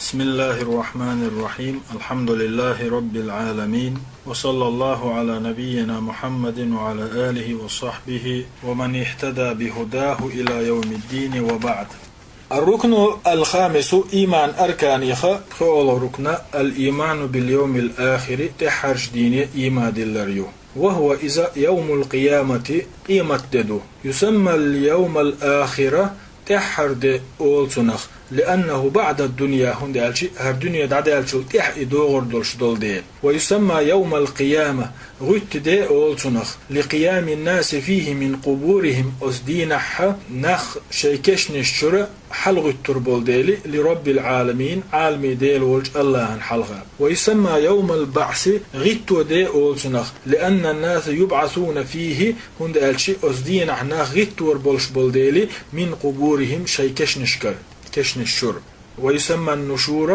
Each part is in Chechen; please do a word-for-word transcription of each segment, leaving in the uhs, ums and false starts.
بسم الله الرحمن الرحيم. الحمد لله رب العالمين. وصلى الله على نبينا محمد وعلى آله وصحبه ومن اهتدى بهداه إلى يوم الدين وبعد. الركن الخامس، иман арканех пхоьалгӀа рукна, الإيمان باليوم الآخر, тӀеххьарчу дийне ийман диллар ю. وهو, иза, يوم القيامة, къемат де ду. يسمى اليوم الآخر, тӀеххьара де олу цунах, لأنه بعد الدنيا, хӀунда аьлча хӀара дуьне дӀадаьллачул тӀаьхьа и догӀур долуш долу дела. ويسمى يوم القيامة, гӀуьттан де олу цунах, لقيام الناس فيه من قبورهم, оцу дийнахь нах шайн кешнаш чуьра хьалагӀуьттур болу дела, لرب العالمين, Ӏаламийн Дела волчу АллахӀан хьалха. ويسمى يوم البعث, гӀитто де олу цунах, لأن الناس يبعثون فيه, хӀунда аьлча оцу дийнахь нах гӀиттор болуш болу дела, من قبورهم, шайн кешнашкара, кешнаш чуьра. ويسمى النشور,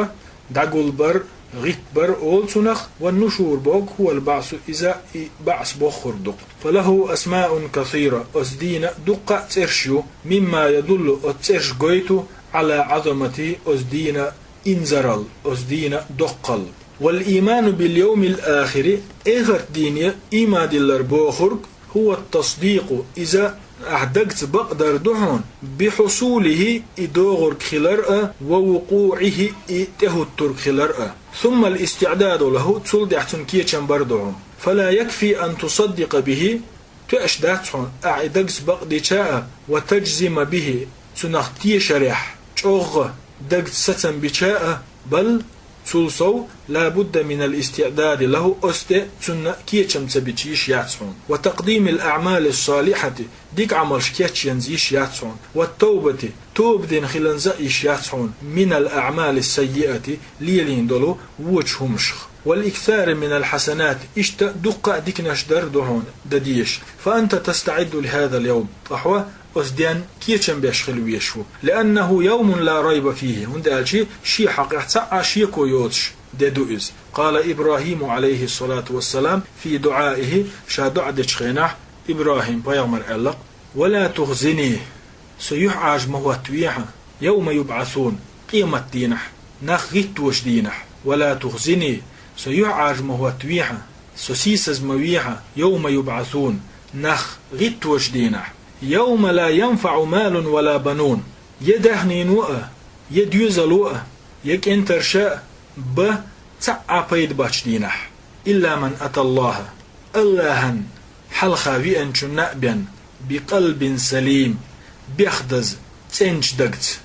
дӀагулбар, гӀиттабар олу цунах, والنشور бохург هو البعث, иза и баӀс бохург ду-кх. فله أسماء كثيرة, оцу дийнан дуккха а цӀераш ю, مما يدل, оцу цӀераш гойту, على عظمته, оцу дийнан инзарал, оцу дийнан доккхал. والإيمان باليوم الآخر, эхарт дийне ийман диллар бохург, هو التصديق, иза ахь дагца бакъдар ду хьуна, بحصوله, и догӀург хилар а, ووقوعه, и тӀехӀуттург хилар а. ثم الاستعداد له, цул тӀаьхьа цунна кечам бар ду хьуна. فلا يكفي أن تصدق به, тоьаш дац хьуна, ахь и дагца бакъдича а, وتجزم به, цунах тешарехь, чӀогӀа дагца сацам бича а, بل, цул сов, لا بد من الاستعداد له, оцу тӀе цунна кечам ца бича йиш яц хьуна. وتقديم الأعمال الصالحة, дика Ӏамалш кечъенза йиш яц хьуна. والتوبة, тоба дина хиланза а йиш яц хьуна, من الأعمال السيئة, лелийна долу вочу хӀуманашах. والإكثار من الحسنات, иштта дуккха а диканаш дар ду хьуна дан дезаш. فأنت تستعد لهذا اليوم, ткъа хьо оцу денна кечам беш хила везаш ву. لأنه يوم لا ريب فيه, хӀунда аьлча шен хьокъехь цхьа а шеко йоцуш де ду иза. قال إبراهيم عليه الصلاة والسلام في دعائه, ша доӀа дечу хенахь ИбрахӀим пайхамара аьлла-кх: ولا تخزني, со юьхьӀаьржа ма хӀоттавехьа, يوم يبعثون, къемат дийнахь нах гӀитточу дийнахь. ولا تخزني, со юьхьӀаьржа ма хӀоттавехьа, со сийсаз ма вехьа, يوم يبعثون, нах гӀитточу дийнахь. يوم لا ينفع مال ولا بنون, я даьхнино а, я доьзало а, я кӀентарша а бан цхьа а пайда боцчу дийнахь. إلا من أتى الله, АллахӀан хьалха веанчунна а бен, بقلب سليم, бехдаза, цӀеначу дагца.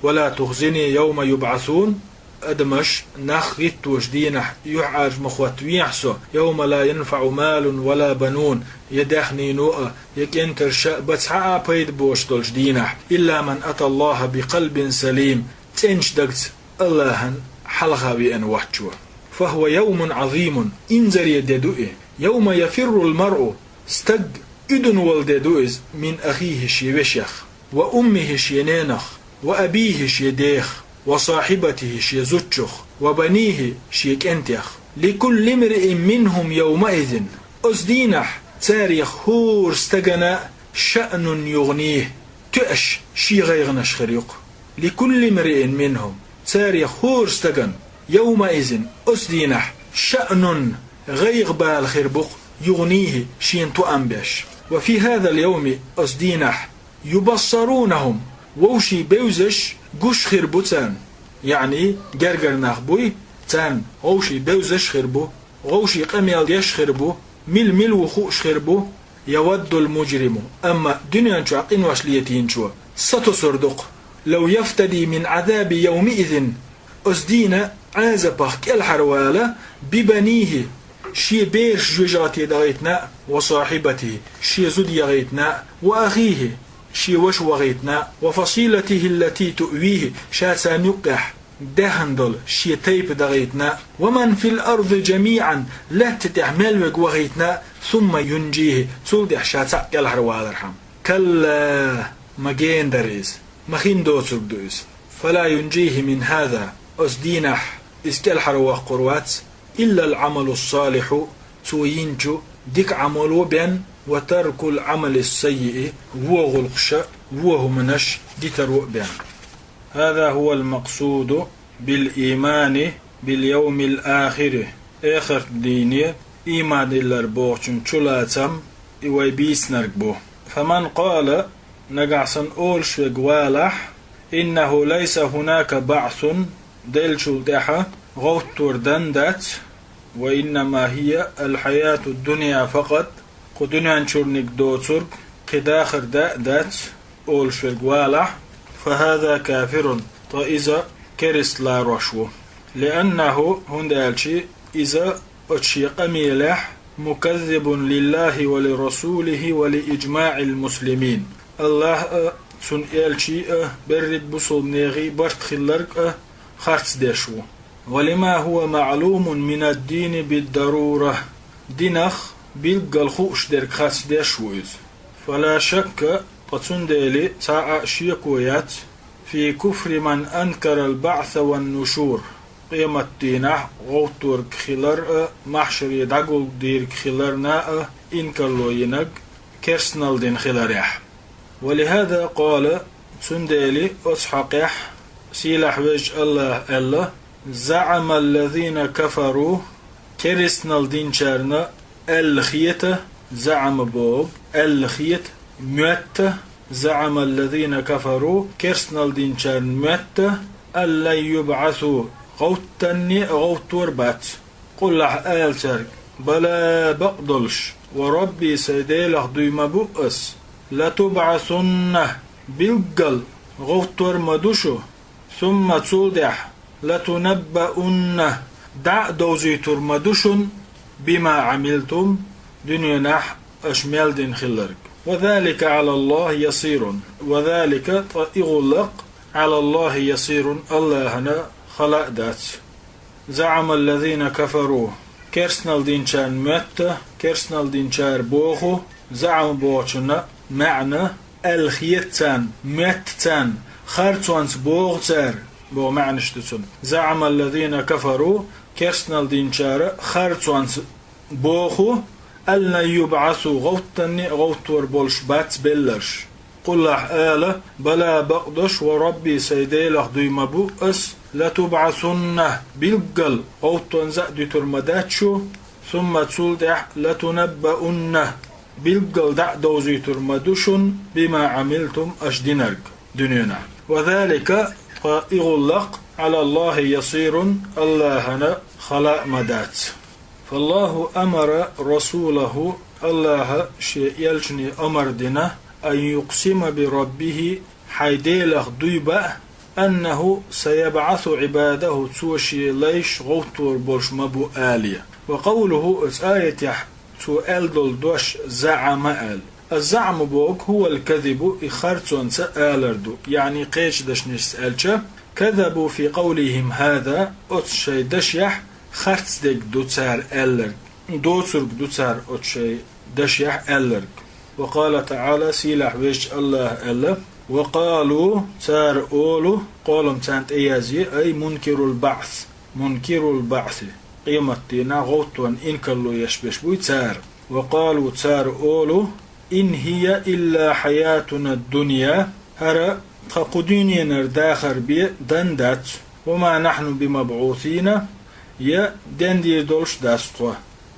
ولا تخزني يوم يبعثون, адамаш нах гӀитточу дийнахь юьхьӀаьржа ма хӀоттавехьа со, يوم لا ينفع مال ولا بنون, я даьхнино а, я кӀентарша а бан цхьа а пайда боцуш долчу дийнахь, إلا من أتى الله بقلب سليم, цӀеначу дагца АллахӀан хьалха веана воцчо. فهو يوم عظيم, инзаре де ду и. يوم يفر المرء, стаг уьдун волу де ду иза, من أخيه, шен вешех, وأمه, шен ненах, وأبيه, шен дех, وصاحبته, шен зудчух, وبنيه, шен кӀентех. لكل امرئ منهم يومئذ, оцу дийнахь царех хӀора стагана شأن يغنيه, тоьаш шен гӀайгӀанаш хир ю-кх. لكل امرئ منهم, царех хӀора стагана, يومئذ, оцу дийнахь, شأن, гӀайгӀа бала хир бу-кх, يغنيه, шена тоам беш. وفي هذا اليوم, оцу дийнахь, يبصرونهم, вовшийн бевзаш гуш хир бу царна, яъни гергара нах буй, царна вовшийн бевзаш хир бу, вовшийн къамел деш хир бу, мила-мила ву хууш хир бу, يود المجرم, амма дуьнен чохь къинош летийначо сатосур ду-кх, لو يفتدي من عذاب يومئذ, оцу дийнан Ӏазапах кӀелхьарвала, ببنيه, шен бераш жоьжахате дахийтина а, وصاحبته, шен зуда яхийтина а, وأخيه, шен ваша вахийтина а, وفصيلته التي تؤويه, ша царна юккъехь даьхна долу шен тайпа дахийтина а, ومن في الأرض جميعا, лаьтта тӀехь мел верг вахийтина а, ثم ينجيه, цул тӀаьхьа ша цхьаъ кӀелхьарвалархьама. كلا, ма гена дара иза, ма хин доцург ду иза. فلا ينجيه من هذا, оцу дийнахь иза кӀелхьарвоккхур вац, إلا العمل الصالح, цо йинчу дика Ӏамало бен, وترك العمل السيء, вон гӀуллакхаш, вон хӀуманаш дитаро а бен. هذا هو المقصود بالإيمان باليوم الآخر, эхарт дийне ийман диллар бохучун чулацам и вай бийцинарг бу. فمن قال, нагахь санна олуш верг валахь, إنه ليس هناك بعث, деллачул тӀаьхьа гӀовттор дан дац, وإنما هي الحياة الدنيا فقط, кху дуьнен чуьрниг доцург кхин дахар да а дац, олуш верг валахь, فهذا كافر, ткъа иза керста ларош ву. لأنه, хӀунда аьлча иза оцу шен къамелехь مكذب لله ولرسوله ولإجماع المسلمين. АллахӀ а, цуьнан элчий а, берриг бусулба нехан барт хилларг а харц деш ву. ولما هو معلوم من الدين بالضرورة. Динах билггал хууш дерг харц деш ву иза. فلا شك, ткъа цундела цхьа а шеко яц, في كفر من أنكر البعث والنشور. Къематдийнахь гӀовтторг хилар а, махьшаре дӀагулдийриг хиларна а инкарло йинарг керстанал дина хиларехь. ولهذا قال, цундела оцу хьокъехь сийлахь везачу АллахӀа аьлла: زعم الذين كفروا, керстанал динчарна аьлла хета, زعم боху, аьлла хета, моьтту, زعم الذين كفروا, керстанал динчарна моьтту, أن لن يبعثوا, гӀовттанне а гӀовттор бац. قل, ахь ала цаьрга: بلى, бакъдолуш, وربي, сайн Делах дуй ма бу ас, لتبعثن, билггал гӀовттор ма ду шу, ثم, цул тӀаьхьа, لتنبؤن, дӀа а довзуьйтур ма ду шуна, بما عملتم, дуьненахь аша мел дина хилларг. وذلك على الله يسير. وذلك, ткъа и гӀуллакх, على الله يسير, АллахӀана хала а дац. زعم الذين كفروا, керстанал динчарна моьтту, керстанал динчара боху, زعم бохучунна маьӀна, аьлла хета царна, моьтту царна, харцонца боху цара, боху маьӀнаш ду цунна. زعم الذين كفروا, керстанал динчара харцонца боху, أن لن يبعثوا, гӀовттанне а гӀовттор болуш бац белларш. قل, ахь ала: بلى, бакъдолуш, وربي, сайн Делах дуй ма бу ас, لتبعثن, билггал гӀовттонза а дуьтур ма дац шу, ثم, цул тӀаьхьа, لتنبؤن, билггал дӀа а довзуьйтур ма ду шуна, بما عملتم, аша динарг дуьненахь. وذلك, ткъа и гӀуллакх, على الله يسير, АллахӀана хала а ма дац. فالله أمر رسوله, АллахӀа шен элчане омар дина, أن يقسم بربه, хьайн Делах дуй баа, أنه سيبعث عباده, цо шен лайш гӀовттор болуш ма бу алий. وقوله, оцу аятехь цо аьлла долу дош, زعم аьлла. الزعم боху هو الكذب, и харцонца алар ду, яъни кхечу дашнашца аьлча, كذبوا في قولهم هذا, оцу шайн дашехь харц дерг ду цара аьлларг, доцург ду цара оцу шайн дашехь аьлларг. وقال تعالى, сийлахь везачу АллахӀа аьлла: وقالوا, цара олу, къолам царна тӀеязъе, أي منكرو البعث, منكرو البعث, къематдийнахь гӀовттонна инкарло еш берш буй цара. وقالوا, цара олу: إن هي إلا حياتنا الدنيا, хӀара тхан кху дуьненара дахар бен дан дац, وما نحن بمبعوثين, я дендийр долуш дац тхо.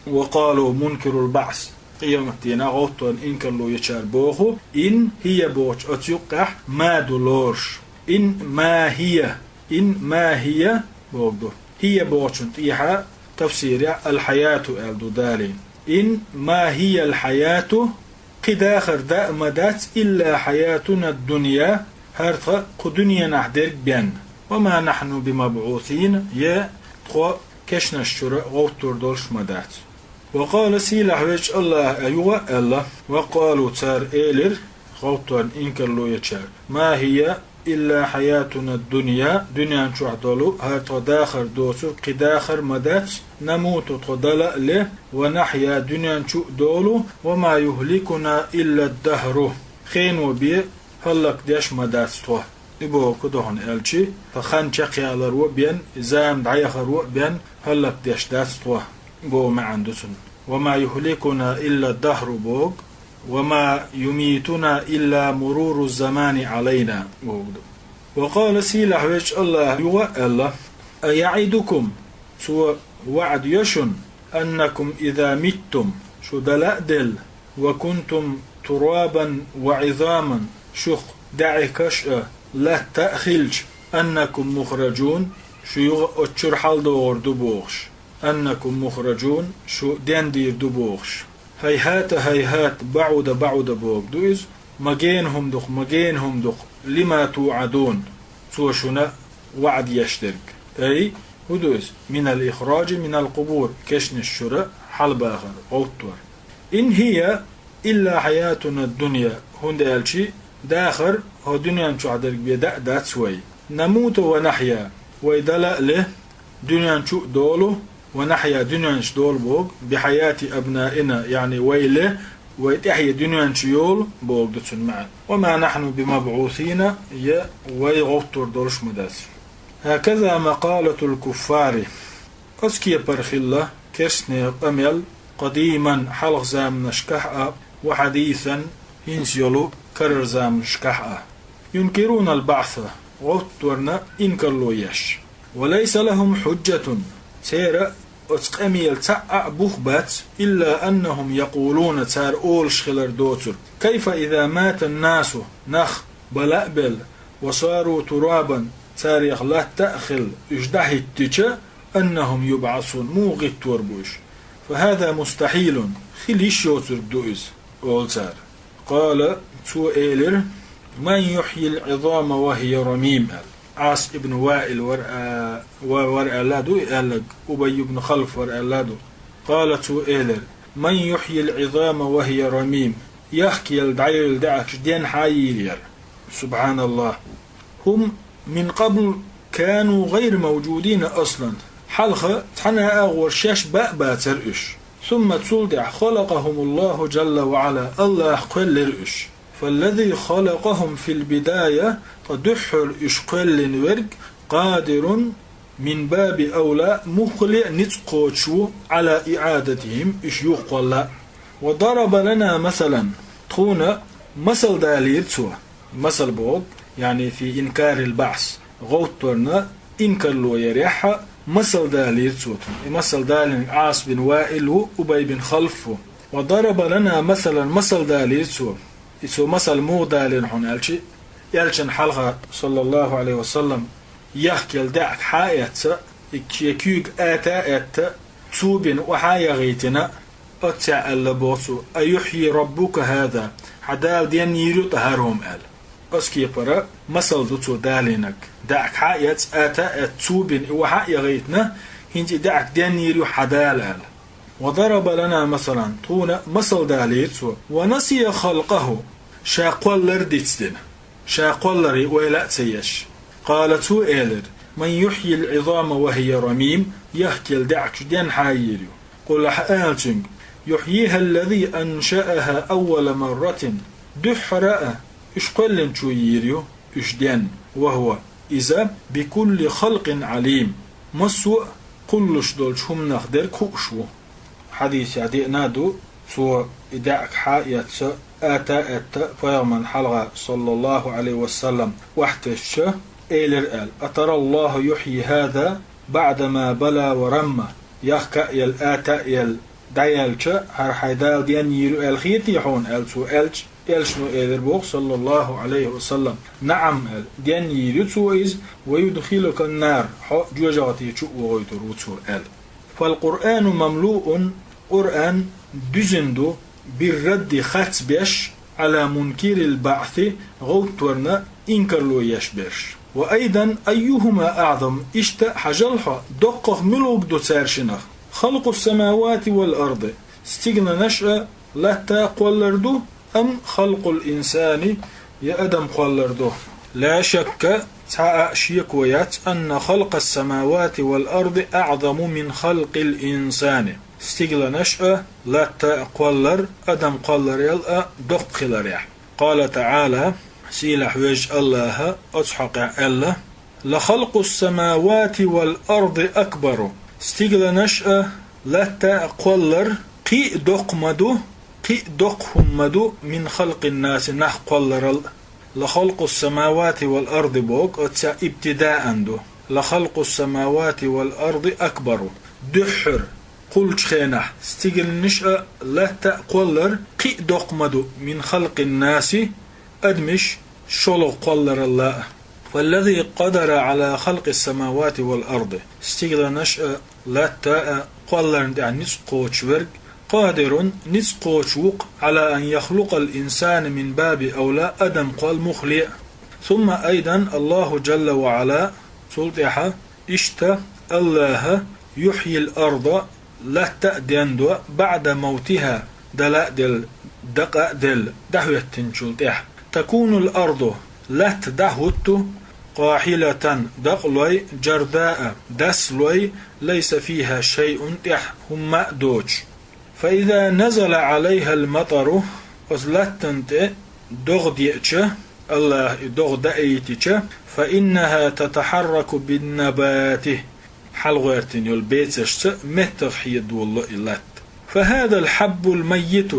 وقالوا منكرو البعث, къематдийнахь гӀовттонна инкарло ечара боху, إن هي бохучу оцу юккъехь ما ду лоруш. إن ما هي, إن ما هي боху ду. هي бохучун тӀехьа тафсирехь الحياة аьлла ду далийна. إن ما هي الحياة, кхин дахар даа а ма дац, إلا حياتنا الدنيا, хӀара тхан кху дуьненахь дерг бен. وما نحن بمبعوثين, я тхо кешнаш чуьра гӀовттор долуш ма дац. وقال, сийлахь везачу АллахӀа юха а аьлла: وقالوا, цара элира, гӀовттонна инкарло ечара: ما هي إلا حياتنا الدنيا, дуьнен чохь долу хӀара тхан дахар доцург кхин дахар ма дац, نموت, тхо дала а ле, ونحيا, дуьнен чу а долу, وما يهلكنا إلا الدهر, хено бен хӀаллакдеш ма дац тхо. И боху ду хьуна аьлча, тхан хан чекхъяларо а бен, и зама дӀаяхаро а бен, хӀаллакдеш дац тхо, боху маьӀна ду цуьнан. وما يهلكنا إلا الدهر боху, وما يميتنا إلا مرور الزمان علينا боху ду. وقال, сийлахь везачу АллахӀа юха а аьлла: أيعدكم, цо ваӀда йо шуна, أنكم إذا متم, шу дӀаладелла, وكنتم ترابا وعظاما, шух дӀаьхкаш а, латта а хилча, أنكم مخرجون, шу юха оцу чуьра хьалдогӀур ду бохуш, أنكم مخرجون, шу дендийр ду бохуш. هيهات هيهات, بعد بعد боху ду иза, ма гена хӀума ду-кх, ма гена хӀума ду-кх, لما توعدون, цо шуна ваӀда еш дерг. أي, хӀун ду иза? من الإخراج من القبور, кешнаш чуьра хьалабахар, гӀовттор. إن هي إلا حياتنا الدنيا, хӀунда аьлча дахар хӀокху дуьнен чохь дерг бен даа дац вай. نموت ونحيا, вай дӀалаале, дуьнен чу а долу, ونحيا, дуьнен чу долу боху, بحياة أبنائنا, яъни вай ле, вай тӀаьхье дуьнен чу йолу боху ду цуьнан маьӀна. وما نحن بمبعوثين, я вай гӀовттор долуш ма дац. هكذا مقالة الكفار. Оцу кепара хилла керстанийн къамел قديما, хьалха заманашкахь а, وحديثا, хӀинца йолу карара заманашкахь а. ينكرون البعث, гӀовттарна инкарло еш. وليس لهم حجة, церан оцу къамелан цхьа а бух бац, إلا أنهم يقولون, цара олуш хилар доцург: كيف إذا مات الناس, нах бала а белла, وصاروا ترابا, царех латта а хилла, уьш дӀахӀиттича, أنهم يبعثون, муха гӀиттор бу уьш? فهذا مستحيل, хила йиш йоцург ду иза, олу цара. قال, цо элира: من يحيي العظام وهي رميم, аьлла. Ӏас ибн Ваил вара, а, ва-, вара аьлла ду и аьлларг, Убай ибн Халф вара аьлла ду. قال, цо элира: من يحيي العظام وهي رميم, яхкаелла дӀайолу даьӀахкаш денна хьан йийр яра? سبحان الله. هم من قبل كانوا غير موجودين أصلا, хьалха цхьана а агӀор шаьш бан а бацара уьш. ثم, цул тӀаьхьа, خلقهم الله جل وعلا, АллахӀа кхоьллира уьш. فالذي خلقهم في البداية, ткъа дуьххьара уьш кхоьллина верг, قادر, من باب أولى, муххале а ницкъ кхочуш ву, على إعادتهم, уьш юхакхолла. وضرب لنا مثلا, тхуна масал далийра цо. Масал боху, яъни في إنكار البعث, гӀовттарна инкарло ярехь а масал далийра цо тхуна. И масал далийнарг Ӏас бин Ваил ву, Убай бин Халф ву. وضرب لنا مثلا, масал далийра цо. И цо масал муха далийра хьуна аьлча, элчанна хьалха, саллаллаху Ӏалайхи ва саллам, яхкаелла даьӀахк хьа а эцна, и шен куьйга ата а этта, цу бина охьа а яхийтина, оццехь аьлла боху цо: أيحيي ربك هذا, хьан Дала денна йийр ю ткъа хӀара хӀума? аьлла. Оцу кепара масал ду цо далийнарг. ДаьӀахк хьа а эцна, ата а этта, цу бина и охьа а яхийтина, хӀинца и даьӀахк денна йийр ю хьан Дала аьлла. وضرب لنا مثلا, тхуна масал далийра цо. ونسي خلقه, ша кхоллар дицдина. Ша кхоллар и ойла а ца еш. قال, цо элира: من يحيي العظام وهي رميم, яхкаелла даьӀахкаш денна хьан йийр ю? قل, хьан ала цуьнга: يحييها الذي أنشأها أول مرة, дуьххьара а уьш кхоьллинчо йийр ю уьш денна, وهو, иза, بكل خلق عليم, массо а кхуллуш долчу хӀуманах дерг хууш ву. Хьадисехь деана а ду, цо и даьӀахк хьа а эцна, ата а этта, пайхамарна хьалха, саллаллаху Ӏалайхи ва саллам, охьатесча, элира аьлла: أترى الله يحيي هذا بعدما بلى ورمى, яхка а елла, ата а елла, дӀаяьлча, хӀара хьайн Дала денна йийр ю аьлла хетий хьуна? аьлла цо аьлча, элчано элира боху, саллаллаху Ӏалайхи ва саллам: نعم, аьлла, денна йийр ю цо иза, ويدخلك النار, хьо жоьжахати чу а вохуьйтур ву цо аьлла. فالقرآن مملوء, Къуръан дуьзина ду, بالرد, харц беш, على منكري البعث, гӀовттарна инкарло еш берш. وأيضا أيهما أعظم, иштта хьажал хьо, доккхах муьлхарг ду цаьршинах: خلق السماوات والأرض, стигланаш а, латта а кхоллар ду, أم خلق الإنسان, я адам кхоллар ду? لا شك, цхьа а шеко яц, أن خلق السماوات والأرض أعظم من خلق الإنسان. Стигланаш а, латта а кхоллар, адам кхолларел а доккха хиларехь. قال تعالى, сийлахь везачу АллахӀа оцу хьокъехь аьлла: لخلق السماوات والأرض أكبر. Стигланаш а, латта а кхоллар кхин а доккха ма ду, кхин а доккха хӀума ма ду, من خلق الناس, нах кхолларал а. لخلق السماوات والأرض боху, оццехь ابتداء ду. لخلق السماوات والأرض أكبر. Дуьххьара кхуллучу хенахь стигалнаш а, латта а кхоллар кхин а доккха ма ду, من خلق الناس, адамаш шолгӀа кхолларал а. فالذي قدر على خلق السماوات والأرض. Стигалнаш а, латта а кхолларна тӀехь ницкъ кхочуш верг, قادر, ницкъ кхочуш ву-кх, على أن يخلق الإنسان من باب أولى, адам кхолла муххале а. ثم أيضا الله جل وعلا, цул тӀаьхьа иштта АллахӀа, يحيي الأرض, латта а дендо, بعد موتها, дала а делла, дакъа а делла, дӀахӀоьттинчул тӀаьхьа. تكون الأرض, латта дӀахӀутту, قاحلة, дакъалой, جرداء, даслой, ليس فيها شيء, тӀехь хӀумма а доцуш. فإذا نزل عليها المطر, оцу латтана тӀе догӀа деъча, АллахӀа и догӀа даийтича, فإنها تتحرك بالنبات, хьалагӀоьртина йолу бецашца меттах хьедолало и латта. فهذا الحب الميت,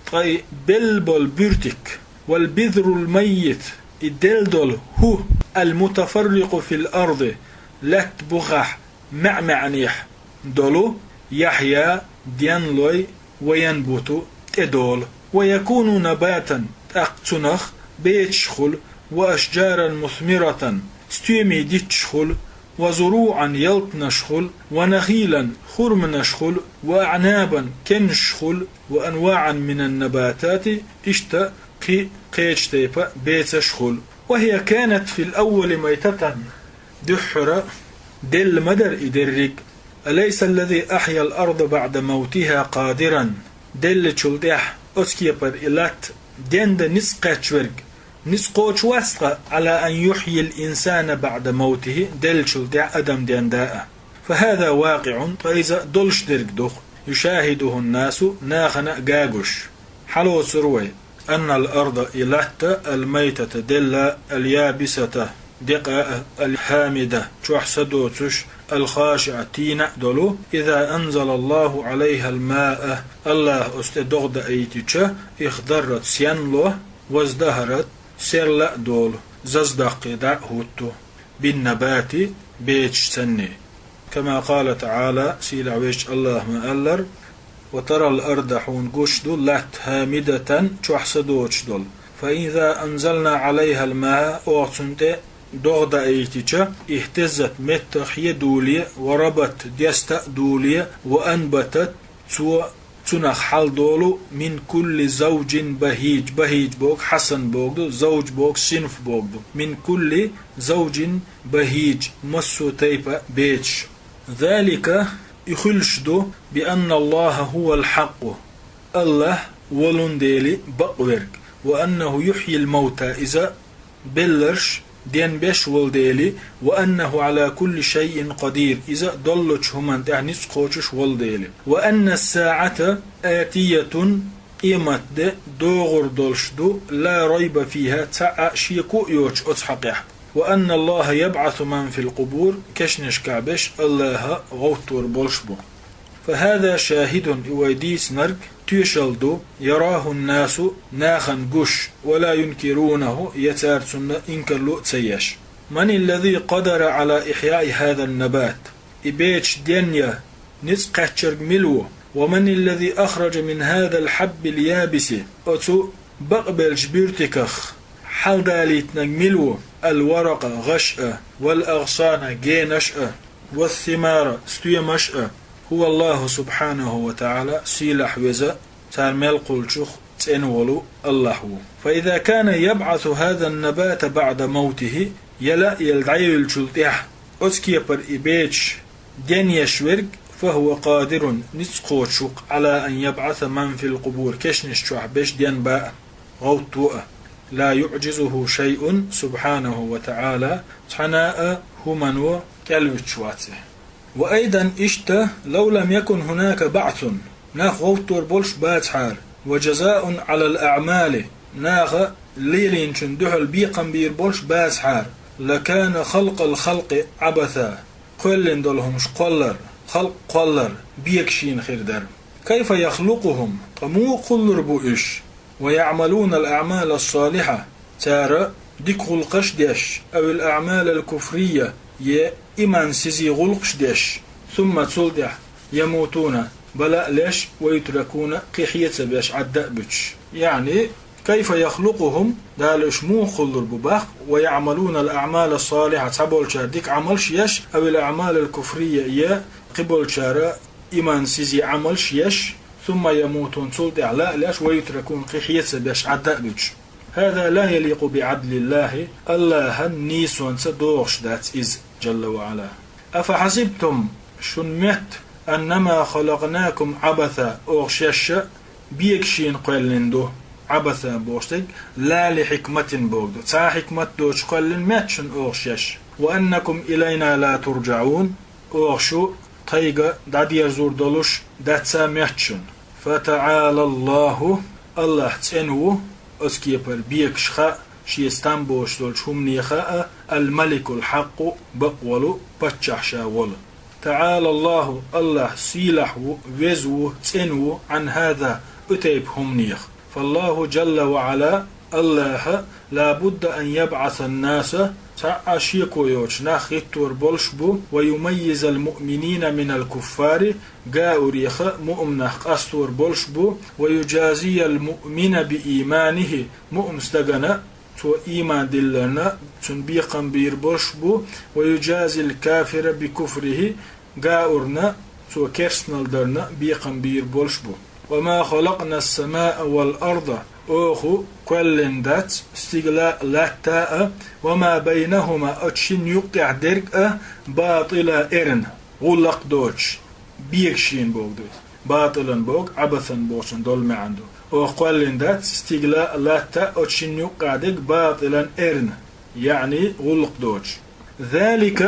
ткъа и белла болу буьртиг, والبذر الميت, и делла долу хӀу, المتفرق في الأرض, латта бухахь маьӀ-маьӀнехь долу, يحيى, денлой, وينبت, тӀедолу, ويكون نباتا, тӀаккха цунах бецаш хуьлу, وأشجارا مثمرة, стоьмий дитташ хуьлу, وزروعا, ялтанаш хуьлу, ونخيلا, хурманаш хуьлу, وأعنابا, кемсаш хуьлу, وأنواعا من النباتات, иштта кхин кхечу тайпа бецаш хуьлу. وهي كانت في الأول ميتة, дуьххьара делла ма дара и дерриг. أليس الذي أحيا الأرض بعد موتها قادرا, деллачул тӀаьхьа оцу кепара и латта дендан ницкъ кхаьчна верг, ницкъ кхочуш вац ткъа, على أن يحيي الإنسان بعد موته, деллачул тӀаьхьа адам дендан а. فهذا واقع, ткъа иза долуш дерг ду-кх, يشاهده الناس, нахана а гуш. Хьалоцур вай, أن الأرض, и латта, الميتة, делла, اليابسة, декъа а, الهامدة, чохь са доцуш, الخاشعة, тийна а долу, إذا أنزل الله عليها الماء, АллахӀа оцу тӀе догӀа даийтича, اخضرت, сенна ло, وازدهرت, серла а долу, зазадаккхий дӀа а хӀутту, بالنبات, бецаш санна. كما قال تعالى, сийлахь везачу АллахӀа ма-аллара: وترى الأرض, хьуна гуш ду латта, هامدة, чохь са доцуш долу. فإذا أنزلنا عليها الماء, оха цунна тӀе догӀа даийтича, اهتزت, меттах хьедуле, وربت, деста а дуле, وأنبتت, цо, цунах хьалдолу, من كل زوج بهيج, бахӀийж бохург хьасан бохург ду, завж бохург синф бохург ду. من كل زوج بهيج, массо а тайпа бецаш. ذلك, и хуьлуш ду, بأن الله هو الحق, АллахӀ волун дели бакъ верг, وأنه يحيي الموتى, иза белларш денбеш волу дели, وأنه على كل شيء قدير, иза доллучу хӀуманна тӀехь ницкъ кхочуш волу дели, وأن الساعة آتية, къемат де догӀур долуш ду, لا ريب فيها, цхьа а шеко а йоцуш оцу хьокъехь, وأن الله يبعث من في القبور, кешнашкахь берш АллахӀа гӀовттор болуш бу. فهذا شاهد, и вай дийцинарг тоьшалла ду, يراه الناس, нахана гуш, ولا ينكرونه, я цара цунна инкарло а ца еш. من الذي قدر على إحياء هذا النبات؟ И бецаш денъян ницкъ кхаьчнарг мила ву? ومن الذي أخرج من هذا الحب اليابس, оцу бакъбеллачу буьртигах хьаладалийтинарг мила ву? الورق, гӀаш а, والأغصان, генаш а, والثمار, стоьмаш а. هو الله سبحانه وتعالى, сийлахь веза, цара мел кхуллучух цӀена волу АллахӀ ву. فإذا كان يبعث هذا النبات بعد موته, яла а елла дӀайолучул тӀаьхьа, оцу кепара и бецаш денъеш верг, فهو قادر, ницкъ кхочуш ву-кх, على أن يبعث من في القبور, кешнаш чохь берш денбан а, гӀовтто а. لا يعجزه شيء سبحانه وتعالى, цхьана а хӀумано кӀелвуьтуш вац и. وأيضا, иштта, لو لم يكن هناك بعث, нах гӀовттор болуш бацахьара, وجزاء على الأعمال, наха лелийначун дуьхьал бекхам бийр болуш бацахьара, لكان خلق الخلق عبثا, кхоьллина долу хӀумаш кхоллар, халкъ кхоллар бегашийна хир дара. كيف يخلقهم, ткъа муха кхуллур бу уьш? ويعملون الأعمال الصالحة, цара дика гӀуллакхаш деш, أو الأعمال الكفرية, е иман сизи гӀуллакхаш деш, ثم цул тӀехьа يموتون бала а леш, ويتركون кхин хье ца беш Ӏадда а буьтуш. يعني كيف يخلقهم Дала уьш муха кхуллур бу баккха, ويعملون الأعمال الصالحة цхьаболчара дика Ӏамалш еш, أو الأعمال الكفرية е кхиболчара иман сизи Ӏамалш еш, ثم يموتون цул тӀехьа ла а леш, ويتركون кхин хье ца беш Ӏадда а буьтуш. هذا لا يليق بعدل الله Аллахьан нийсонца догӀуш дац иза, جل وعلا. أفحسبتم шун моьтту, أنما خلقناكم عبثا оха шаьш бегашийна кхоьллина ду, عبثا бохуш дерг, لا لحكمة боху ду, цхьа хьикмат доцуш кхоьллина моьтту шун оха шаьш, وأنكم إلينا لا ترجعون оха шу тхайга дӀадерзор долуш дац а моьтту шуна. فتعالى الله Аллахь цӀена ву, оцу кепара бегаш хаьа, шеца там боцуш долчу хӀуманеха а, الملك الحق бакъ волу паччахь ша волу. تعالى الله Аллахь сийлахь ву, веза ву, цӀена ву, عن هذا оцу тайпа хӀуманех. فالله جل وعلا Аллахьа لا بد أن يبعث الناس цхьа а шеко йоцуш нах хӀиттор болуш бу, ويميز المؤمنين من الكفار гауреха муъминах къастор болуш бу, ويجازي المؤمن بإيمانه муъмин стагана цо ийман дилларна цунна бекхам бийр болуш бу, ويجازي الكافر بكفره гаурна цо керстанал дарна бекхам бийр болуш бу. وما خلقنا السماء والأرض оха кхоьллина дац стигала а, латта а, وما بينهما оцу шинна юкъ тӀехь дерг а, باطلا эрна, гӀуллакх доцуш, бегашийна боху ду иза. باطلا боху, عبثا бохучун долу маьӀна ду. Оха кхоьллина дац стигала а, латта а, оцу шинна юкъ тӀехь дерг باطلا эрна, яъни гӀуллакх доцуш. ذلك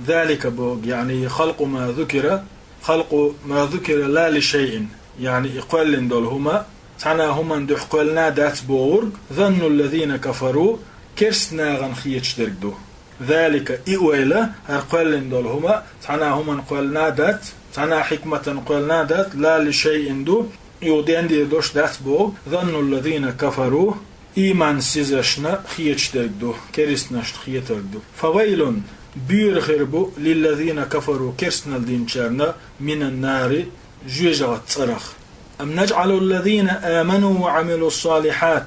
ذلك боху, яъни خلق ما ذكر خلق ما ذكر لا لشيء, яъни и кхоьллина долу хӀума цхьана а хӀуманна дуьхьа кхоьллина дац бохург, ظن الذين كفروا керста нахана хеташ дерг ду. ذلك и ойла, хӀара кхоьллина долу хӀума цхьана а хӀуманна кхоьллина дац, цхьана а хьикматана кхоьллина дац, لا لشيء ду, юха дендийр долуш дац боху, ظن الذين كفروا ийман сизашна хеташ дерг ду, керстанашна хетарг ду. فويل боьра хир бу للذين كفروا керстанал динчарна من النار жоьжахатин цӀарах. أم نجعل الذين آمنوا وعملوا الصالحات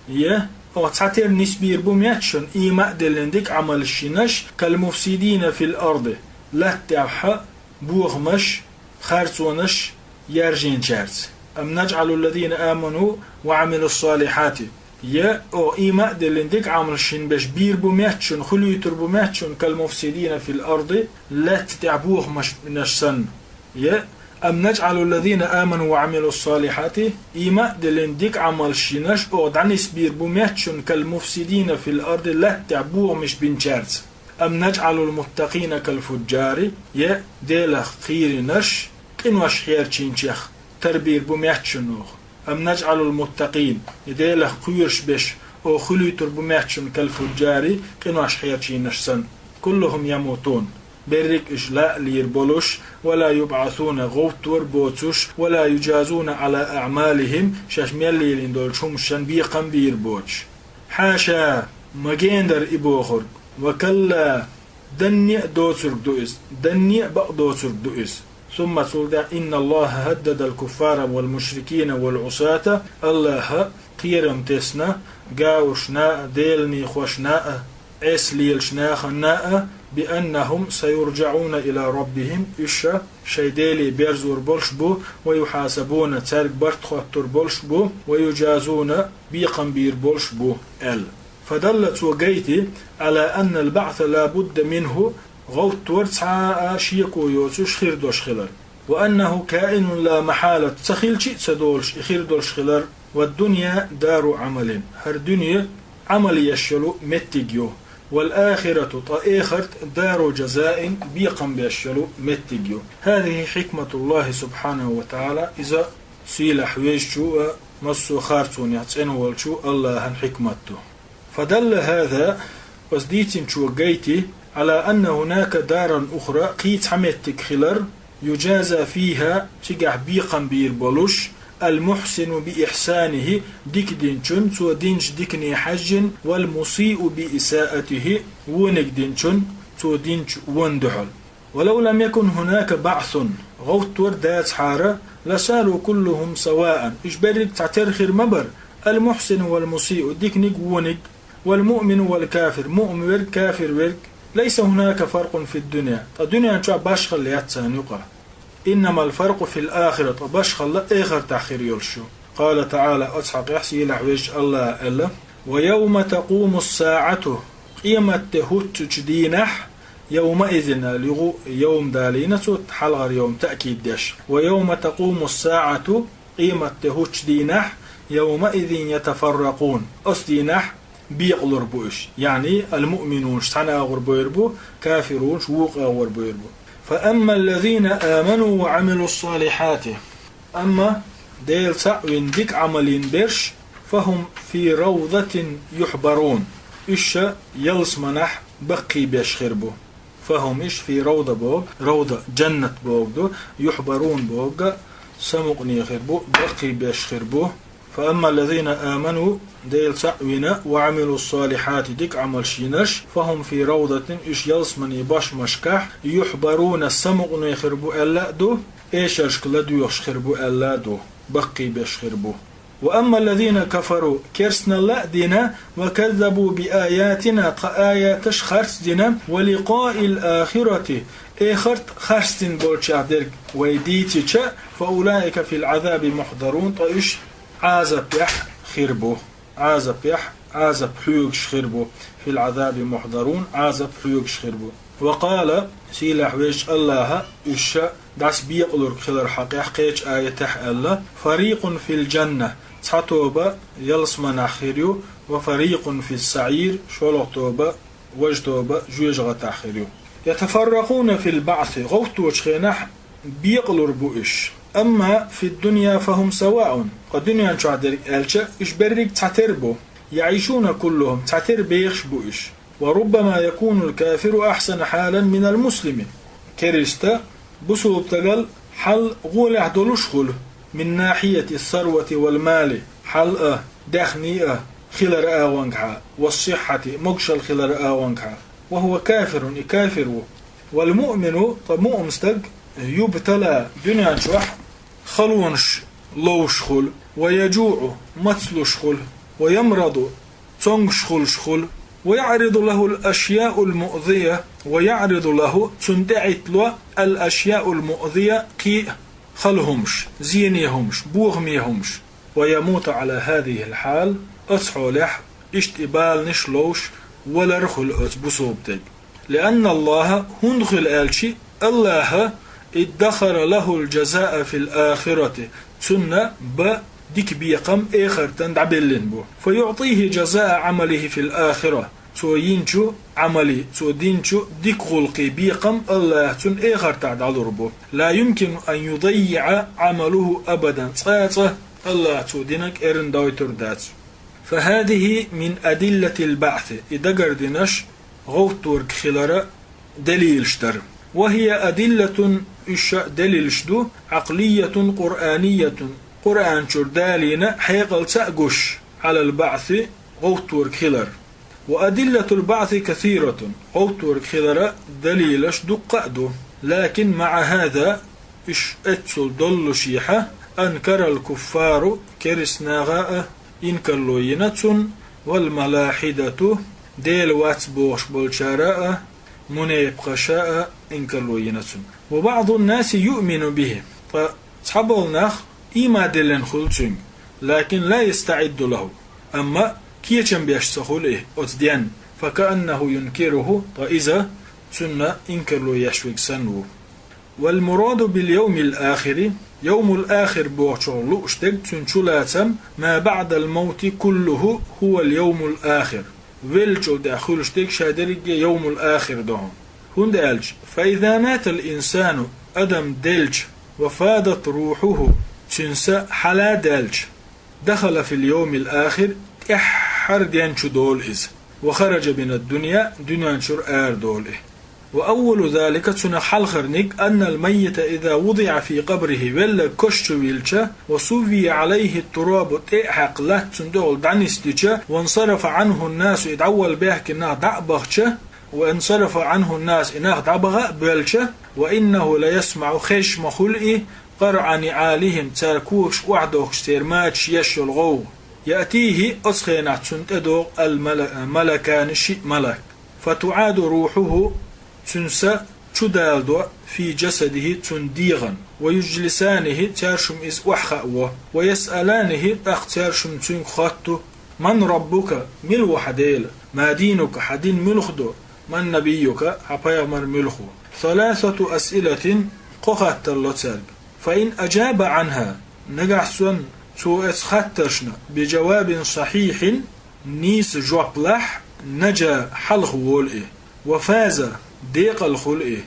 е оха цхьатерра нисбийр бу моьтту шуна ийман а диллина дика Ӏамалш йинарш, كالمفسدين في الأرض латта тӀехь бохамаш, харцонаш яржийначаьрца. أم نجعل الذين آمنوا وعملوا الصالحات е оха ийман а диллина дика Ӏамалш йина берш бийр бу моьтту шуна, хуьлуьйтур бу моьтту шуна, كالمفسدين في الأرض латта тӀехь бохамаш бинарш санна. Е أم نجعل الذين آمنوا وعملوا الصالحات ийман а диллина дика Ӏамалш йинарш оха дӀанисбийр бу моьтту шуна, كالمفسدين في الأرض латта тӀехь бохамаш бинчаьрца. أم نجعل المتقين كالفجار е Делах кхийринарш къинош хьерчийначех тарбийр бу моьтту шуна оха. أم نجعل المتقين е Делах кхоьруш берш оха хуьлуьйтур бу моьтту шуна, كالفجار къинош хьерчийнарш санна. كلهم يموتون берриг уьш лаьа лийр болуш, ولا يبعثون гӀовттор боцуш, ولا يجازون على أعمالهم шаьш мел лелийна долчу хӀумашна бекхам бийр боцуш. حاشا ма гена дара и бохург. وكلا данне а доцург ду иза, данне а бакъ доцург ду иза. ثم цул тӀехь إن الله هدد الكفار والمشركين والعصاة Аллахьа кхерам тесна гауршна а, Делан некъошна а, Ӏеса лелачу нахана а, بأنهم سيرجعون إلى ربهم уьш шайн Деле берзор болуш бу, ويحاسبون цаьрга барт хоттур болуш бу, ويجازون бекхам бийр болуш бу аьлла. فدل цо гайти على أن البعث لا بد منه гӀовттор цхьа а шеко йоцуш хир долуш хилар. وأنه كائن لا محالة ца хилча а ца долуш и хир долуш хилар. والدنيا دار عمل хӀара дуьне Ӏамал еш йолу меттиг ю. والآخرة ткъа эхарт دار جزاء бекхам беш йолу меттиг ю. هذه حكمة الله سبحانه وتعالى иза сийлахь везачу а, массо а харцонех цӀена волчу Аллахьан хьикмат ду. فدل هذا оцу дийцинчо гайти على أن هناك دارا أخرى кхин цхьа меттиг хилар, يجازى فيها цигахь бекхам бийр болуш, المحسن بإحسانه дика динчун цо динчу дикане хьаьжжина, والمسيء بإساءته вониг динчун цо динчу вон дуьхьал. ولو لم يكن هناك بعث, гӀовттор дацахьара, لصاروا كلهم سواء, уьш берриг цхьатера хир ма бара, المحسن والمسيء, диканиг, вониг, والمؤمن والكافر, муъмин верг, кафир верг, ليس هناك فرق في الدنيا, ткъа дуьнен чохь башхалла яц царна юкъахь. إنما الفرق في الآخرة, ткъа башхалла эхартахь хир йолуш ю. قال تعالى, оцу хьокъехь сийлахь везачу АллахӀа аьлла: ويوم تقوم الساعة, къематде хӀуттучу дийнахь, يومئذ аьлла, юха а йовм далийна цо, хьалхара йовм таъкид деш. ويوم تقوم الساعة, къематде хӀуттучу дийнахь, يومئذ يتفرقون, оцу дийнахь бекъалур бу уьш, яъни, المؤمنون цхьана агӀор бевр бу, кафирунаш вукху агӀор бевр бу. فأما الذين آمنوا وعملوا الصالحات, амма Дела цхьаъ вина дика Ӏамал йина берш, فهم في روضة يحبرون, уьш ша ялсаманахь баккхийбеш хир бу. فهم, уьш, في روضة боху, روضة, джаннат боху ду, يحبرون боху, самукъане хир бу, баккхийбеш хир бу. فأما الذين آمنوا, Дела цхьаъ вина, وعملوا الصالحات, дика Ӏамалш йинарш, فهم في روضة, уьш ялсамане бошмашкахь, يحبرون, самукъане хир бу аьлла а ду, эшаршка ладоьгӀуш хир бу аьлла а ду, баккхийбеш хир бу. وأما الذين كفروا, керстаналла а дина, وكذبوا بآياتنا, тхан аяташ харц дина, ولقاء الآخرة, эхарт харц дина болчех дерг вай дийцича, فأولئك في العذاب محضرون, ткъа уьш Ӏазапехь хир бу. Ӏазапехь, Ӏазап хьоьгуш хир бу. في العذاب محضرون, Ӏазап хьоьгуш хир бу. وقال, сийлахь везачу АллахӀа уьш ша дӀасабекъалург хилар хьокъехь кхечу аятехь аьлла: فريق في الجنة, цхьа тоба ялсаманахь хир ю, وفريق في السعير, шолгӀа тоба, важа тоба жоьжа гӀатахь хир ю. يتفرقون في البعث, гӀовтточу хенахь бекъалур бу уьш. أما في الدنيا فهم سواء, ткъа дуьнен чохь дерг аьлча, уьш берриг цхьатера бу. يعيشون كلهم, цхьатера бехаш бу уьш. وربما يكون الكافر أحسن حالا من المسلم. Кериста бусулба стагал хьал гӀолехь долуш хуьлу, من ناحية الثروة والمال, хьал а, даьхни а хилар агӀонгахьа, والصحة, могушалла хилар агӀонгахьа. وهو كافر, и кафир ву. والمؤمن, ткъа муъмин стаг, يبتلى, дуьнен чохь халонаш ловш хуьлу, ويجوع, мацлуш хуьлу, ويمرض, цомгуш хуьлуш хуьлу, ويعرض له الأشياء المؤذية, ويعرض له, цунна тӀеӀиттало, الأشياء المؤذية, кхин а хала хӀумаш, зене хӀумаш, бохаме хӀумаш. ويموت على هذه الحال, оцу хьолехь, иштта и баланаш ловш, валар хуьлу оцу бусулба стеган. لأن الله, хӀунда хуьлу аьлча, АллахӀа, ادخر له الجزاء في الآخرة, цунна бан дика бекхам эхартан дӀабеллина бу. فيعطيه جزاء عمله في الآخرة, цо йинчу Ӏамалан, цо динчу дика гӀуллакхийн бекхам АллахӀа цунна эхартахь дӀалур бу. لا يمكن أن يضيع عمله أبدا, цкъа а цкъа АллахӀа цо динарг эрна дойтур дац. فهذه من أدلة البعث, и дагардинарш гӀовттарг хиларан делилаш дара. وهي أدلة, уьш ша делилаш ду, عقلية قرآنية, Къуръан чуьра далийна хьекъалца а гуш, على البعث, гӀовттарг хилар. وأدلة البعث كثيرة, гӀовттарг хиларан делилаш дуккха а ду. لكن مع هذا, уьш эццул доллушехь а, أنكر الكفار, керстанаха а инкарло йина цунна, والملاحدة, Дела вац бохуш болчара а, мунепакъаша а инкарло йина цунна. وبعض الناس يؤمن به, ткъа цхьаболу нах ийман диллина хуьлу цуьнга, لكن لا يستعد له, амма кечам беш ца хуьлу и оцу денна, فكأنه ينكره, ткъа иза цунна инкарло еш верг санна ву. والمراد باليوم الآخر, йовмул-ахир бохучух лууш дерг, цуьнан чулацам, ما بعد الموت كله هو اليوم الآخر, веллачул тӀаьхьа хуьлуш дерг ша дерриге йовмул-ахир ду хьуна. ХӀунда аьлча, فإذا مات الإنسان, адам делча, وفاضت روحه, цуьнан са хьала даьлча, دخل في اليوم الآخر, тӀаьххьара ден чу долу иза, وخرج من الدنيا, дуьнен чуьра арадолу и. وأول ذلك, цунах хьалхарниг, أن الميت إذا وضع في قبره, велларг кош чу виллича, وسوي عليه التراب, тӀе а хьаькхна латта цунна тӀехула дӀанисдича, وانصرف عنه الناس, и дӀаволла баьхкина нах дӀа а бахча, وانصرف عنه الناس, и нах дӀабаха а боьлча, وإنه ليسمع, хезаш ма хуьлу и, قرع نعالهم, цара когаш охьадохкуш, церан мачаш еш йолу гӀовгӀа. يأتيه, оцу хенахь цунна тӀедогӀу, الملكان, шиъ малик. فتعاد روحه, цуьнан са чудаладо, في جسده, цуьнан дегӀана, ويجلسانه, цаьршимма иза охьахаа во, ويسألانه, тӀаккха цаьршимма цуьнга хотту: من ربك, мила ву хьан Дела? ما دينك, хьан дин муьлха ду? من نبيك, хьан пайхамар муьлха ву? ثلاثة أسئلة, кхо хаттар ло цаьрга. فإن أجاب عنها, нагахь санна цо оцу хаттаршна, بجواب صحيح, нийса жоп лахь, نجا, хьалха волу и, وفاز, декъала хуьлу и,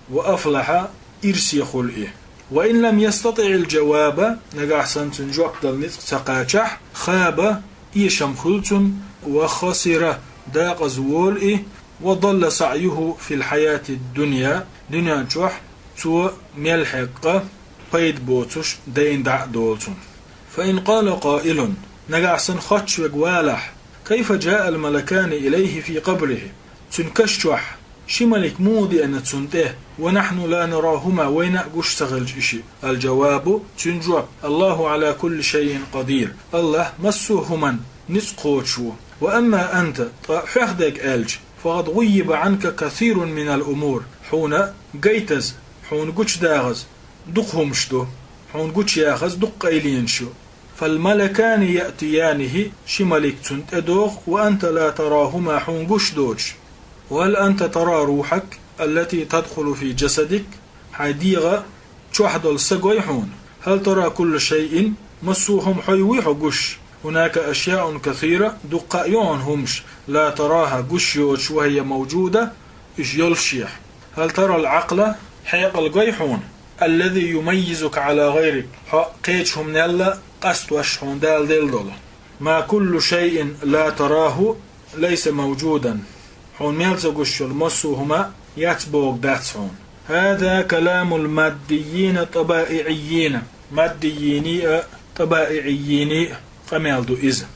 وأفلح, ирсе хуьлу и. وإن لم يستطع الجواب, нагахь санна цуьнан жоп дала ницкъ ца кхачахь, خاب, эшам хуьлу цуьнан, وخسر, декъаза волу и, وضل سعيه في الحياة الدنيا, дуьнен чохь цо мел хьекъа пайда боцуш дайна дӀа а долу цунна. فإن قال قائل, нагахь санна хоттуш верг валахь: كيف جاء الملكان إليه في قبره, цуьнан каш чохь ши малик муха деана цунна тӀе, ونحن لا نراهما, вайна а гуш ца хилча и шиъ? الجواب, цуьнан жоп: الله على كل شيء قدير, АллахӀ массо а хӀуманна ницкъ кхочуш ву. وأما أنت, ткъа хьох дерг аьлча, فقد غيب عنك كثير من الأمور, хьуна гайтаза, хьуна гучудахаза дукха хӀумаш ду, хьуна гучуяхаза дукха къайленаш ю. فالملكان يأتيانه, ши малик цунна тӀедогӀу, وأنت لا تراهما, хьуна гуш доцуш. وهل أنت ترى روحك التي تدخل في جسدك, хьайн дегӀа чохь долу са гой хьуна? هل ترى كل شيء, массо а хӀума хьой вуй хьо гуш? هناك أشياء كثيرة, дуккха а ю хьуна хӀумаш, لا تراها, гуш йоцуш, وهي موجودة, уьш йолушехь. هل ترى العقل, хьекъал гой хьуна, الذي يميزك على غيرك, хьо кхечу хӀуманел къастош хьуна Дала делла долу? ما كل شيء لا تراه ليس موجودا, хьуна мел ца гуш йолу массо а хӀума яц бохург дац хьуна. هذا كلام الماديين الطبائعيين, маддиййиний а, тӀабаиӀиййиний а къамел ду иза.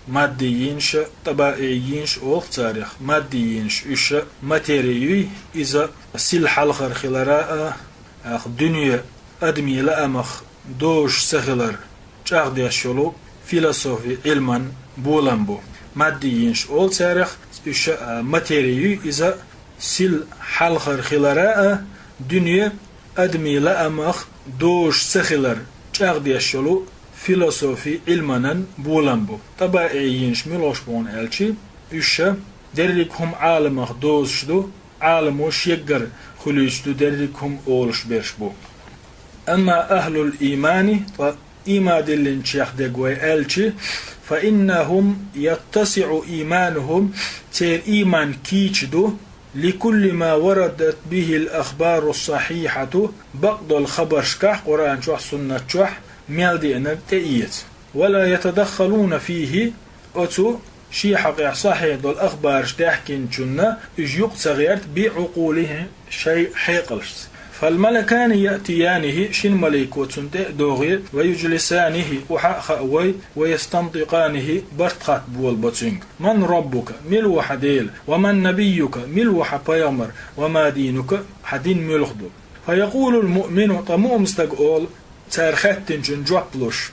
Маддиййинаш а, тӀабаиӀиййинаш а олу царех. Маддиййинаш уьш а материй юй, иза сил хьалхара хилара а, ах, дуьне адамийн лаамах дозуш ца хилар чӀагӀдеш йолу философи Ӏилман болам бу. Маддиййинаш олу царех, уьш а материй юй, иза сил хьалхара хилара а, дуьне адамийн лаамах дозуш ца хилар чӀагӀдеш йолу философи Ӏилманан болам бу. ТӀабаиӀиййинаш муьлш бу аьлча, уьш а дерриг хӀума Ӏаламах дозуш ду, Ӏаламо шеггара хуьлуьйтуш ду дерриг хӀума олуш берш бу. Амма ахӀлул иймани, ткъа ийман диллинчех дерг вай аьлча, فإنهم يتسع إيمانهم, церан ийман кийча ду, لكل ما وردت به الأخبار الصحيحة, бакъдолу хабаршкахь, Къуръан чохь, Суннат чохь мел деанарг тӀеэца. ولا يتدخلون فيه, оцу шен хьокъехь сахьихь долу ахбараш даьхкинчунна уьш юкъа ца гӀерта, بعقولهم, шайн хьекъалшца. فالملكان يأتيانه, шина малико цунна тӀе а догӀий, ويجلسانه, охьа а хаа вой, ويستنطقانه, барт хатта болабо цуьнга: من ربك, мила ву хьан Дела? ومن نبيك, мила ву хьан пайхамар? وما دينك, хьан дин муьлха ду? فيقول المؤمن, ткъа муъмин стага олу, цара хаьттинчунна жоп луш: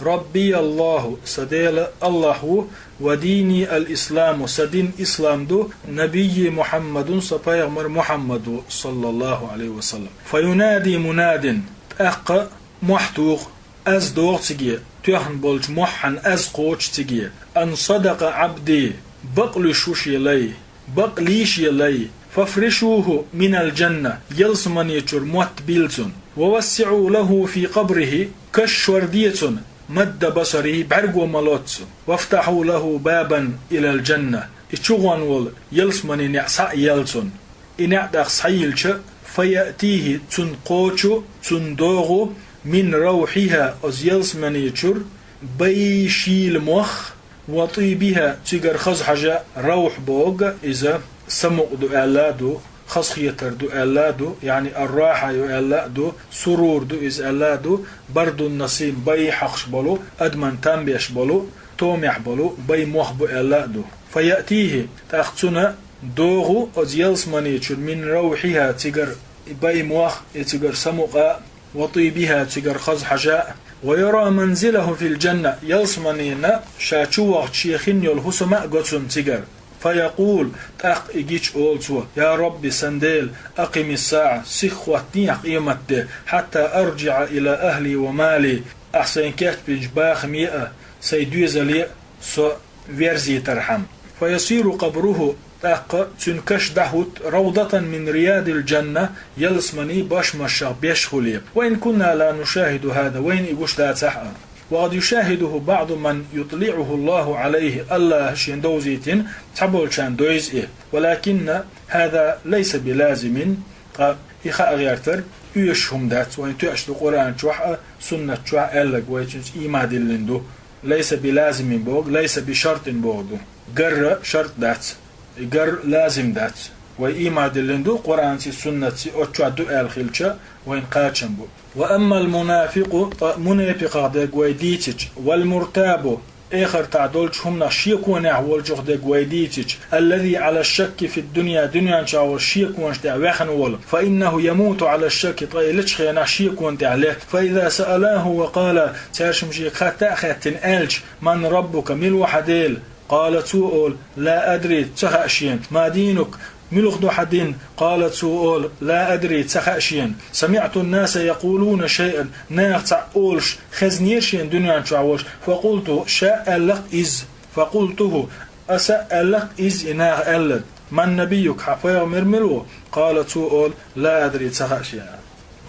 ربي الله, сан Дела АллахӀ ву, وديني الإسلام, сан дин ислам ду, نبيي محمد, сан пайхамар Мухьаммад ву, صلى الله عليه وسلم. فينادي مناد, тӀаккха мохь туху, аз догӀу циге, тоьхна болчу мохьан аз кхочу циге: أن صدق عبدي, бакълуьйш ву шен лай. Бакълий шен лай. فافرشوه من الجنة, ялсамани чуьра мотт билла цунна. ووسعوا له في قبره, каш шор де цунна, مد بصره, бӀаьрго ма лоццу. وافتحوا له بابا إلى الجنة, и чугӀон волу ялсамани неӀ схьа а елла цунна. И неӀ тӀаккха схьайиллича, فيأتيه, цунна кхочу, цунна догӀу, من روحها, оцу ялсамани чуьра бай шийла мох, وطيبها, цигара хаза хьожа, равхь бохург иза самукъа ду аьлла а ду, хазахетар ду аьлла а ду, яъни الراحة ю аьлла а ду, сурур ду иза аьлла а ду, برد نسيم, бай хьоькхуш болу, адамна там беш болу, томехь болу бай мох бу аьлла а ду. فيأتيه, тӀаккха цунна догӀу оцу ялсамани чуьра, мин равхьиха, цигара бай мох, и цигара самукъа, ва тӀийбиха, цигара хаза хьажа, ва яра манзилаху фил джанна, ялсаманина ша чу вахча шен хин йолу хӀусама а го цунна цигара. Фаякъул, тӀаккха и гича олу цо: «Я Рабби, сан Дела, акъимис саӀа, сиха хӀоттадехьа къематде, хьатта арджиӀа ила ахли ва мали, ахь сайн кечбинчу бахаме а, сайн доьзале а со верзийтархьама». Фаясиру къабруху, тӀаккха цуьнан каш дӀахӀутту, равдатан мин риядил джанна, ялсамани башмашах беш хуьлу. Ва ин кунна ла нушахиду хӀаза, вайна и гуш дацахь а. Ва къад юшахидуху баъду ман ютӀлиӀуху Аллаху Ӏалайхи, Аллаха шена довзийтина цхьаболчарна дойзу и. Валакинна хӀаза лайса билазимин, ткъа и хаа гӀертар оьшуш хӀума дац, вайна тоьаш ду Къуръан чохь а, суннат чохь а аьлларг, вай цуьнца ийман диллина ду. Лайса билазимин бохург, лайса бишартин бохург ду. Гарра шарт дац. И гар лазим дац. Вай ийман диллина ду, Къуръанций, суннатций оцу чохь ду аьлла хилча, вайна кхачам бу. Ва аммал мунафикъу, ткъа мунепикъах дерг вай дийцича, вал муртабу, эхартахь долчу хӀуманах шеконехь волчух дерг вай дийцича, аллази Ӏала шакки фид дунья, дуьнен чохь волу шеконаш тӀехь ваьхна волу, фа иннаху ямуту Ӏала шакки, ткъа и лечу хенахь шекон тӀехь летта. Фа иза саалаху ва къала, цаьршимма шега хатта а хаьттина аьлча, ман раббука, мила ву хьан Дела? Къала, цо олу: «Ла адри, ца хаьа шена». «Ма динук, муьлха ду хьан дин?» Къала, цо олу: «Ла адри, ца хаьа шена». «Самиъту ннаса якъулуна шайъан», наха цхьаъ олуш хезнера шена дуьнен чохь волуш, «факъулту», ша аьлла-кх иза. «Факъултуху», аса аьлла-кх иза и наха аьлларг. «Ман набиюк, хьан пайхамар мила ву?» Къала, цо олу: «Ла адри, ца хаьа шена».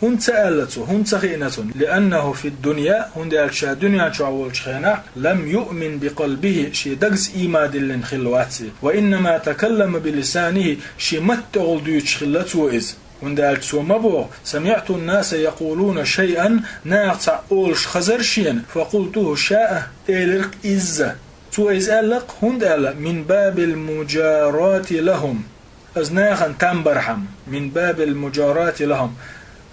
ХӀунда ца аьлла цо, хӀунда ца хиъна цунна? «Лианнаху фид дунья», хӀунда аьлча ша дуьнен чохь волчу хенахь, «лам юъмин бикъалбихи», шен дагца ийман диллина хилла вац и. «Ва иннама такаллама билисанихи», шен матта тӀехула дуьйцуш хилла цо иза. ХӀунда аьлча цо ма боху: «Самиъту ннаса якъулуна шайъан», наха цхьаъ олуш хазара шена, «факъултуху», ша а элира-кх иза. Цо иза аьлла-кх, хӀунда аьлла: «Мин бабил муджарати лахум». Аса нахана там бархьама. «Мин бабил муджарати лахум».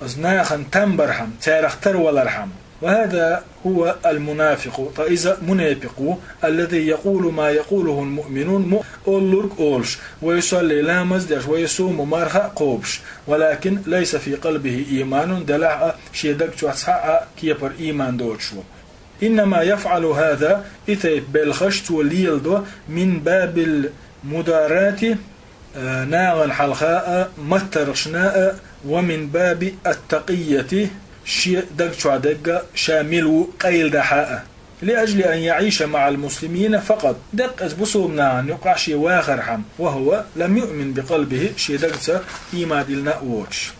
Аса нахана там бархьама, царах тарвалархьама. «Ва хӀаза хӀува ал-мунафикъу», ткъа иза мунепикъ ву, «аллази якъулу ма якъулуху ал-муъминун», му-, оллург олуш, «ва юсалли», ламаз деш, «ва ясуму», марха а кхобуш, «валакин лайса фи къалбихи ийманун», делахь а шен даг чохь цхьа а кепара ийман доцуш ву. «Иннама яфъалу хӀаза», и тайпа белхаш цо леладо, «мин бабил мударати», э, нахана хьалха а, маттаршна а, «ва мин баби ат-такъияти», шен даг чохь дерг а ша мила ву къайладахьа а. «Лиажли ан яъиша маъал муслимина факъат», деккъа иза бусулба нахана юкъахь шен вахархьама, «ва хӀува лам юъмин бикъалбихи», шен дагца ийман диллина а воцуш.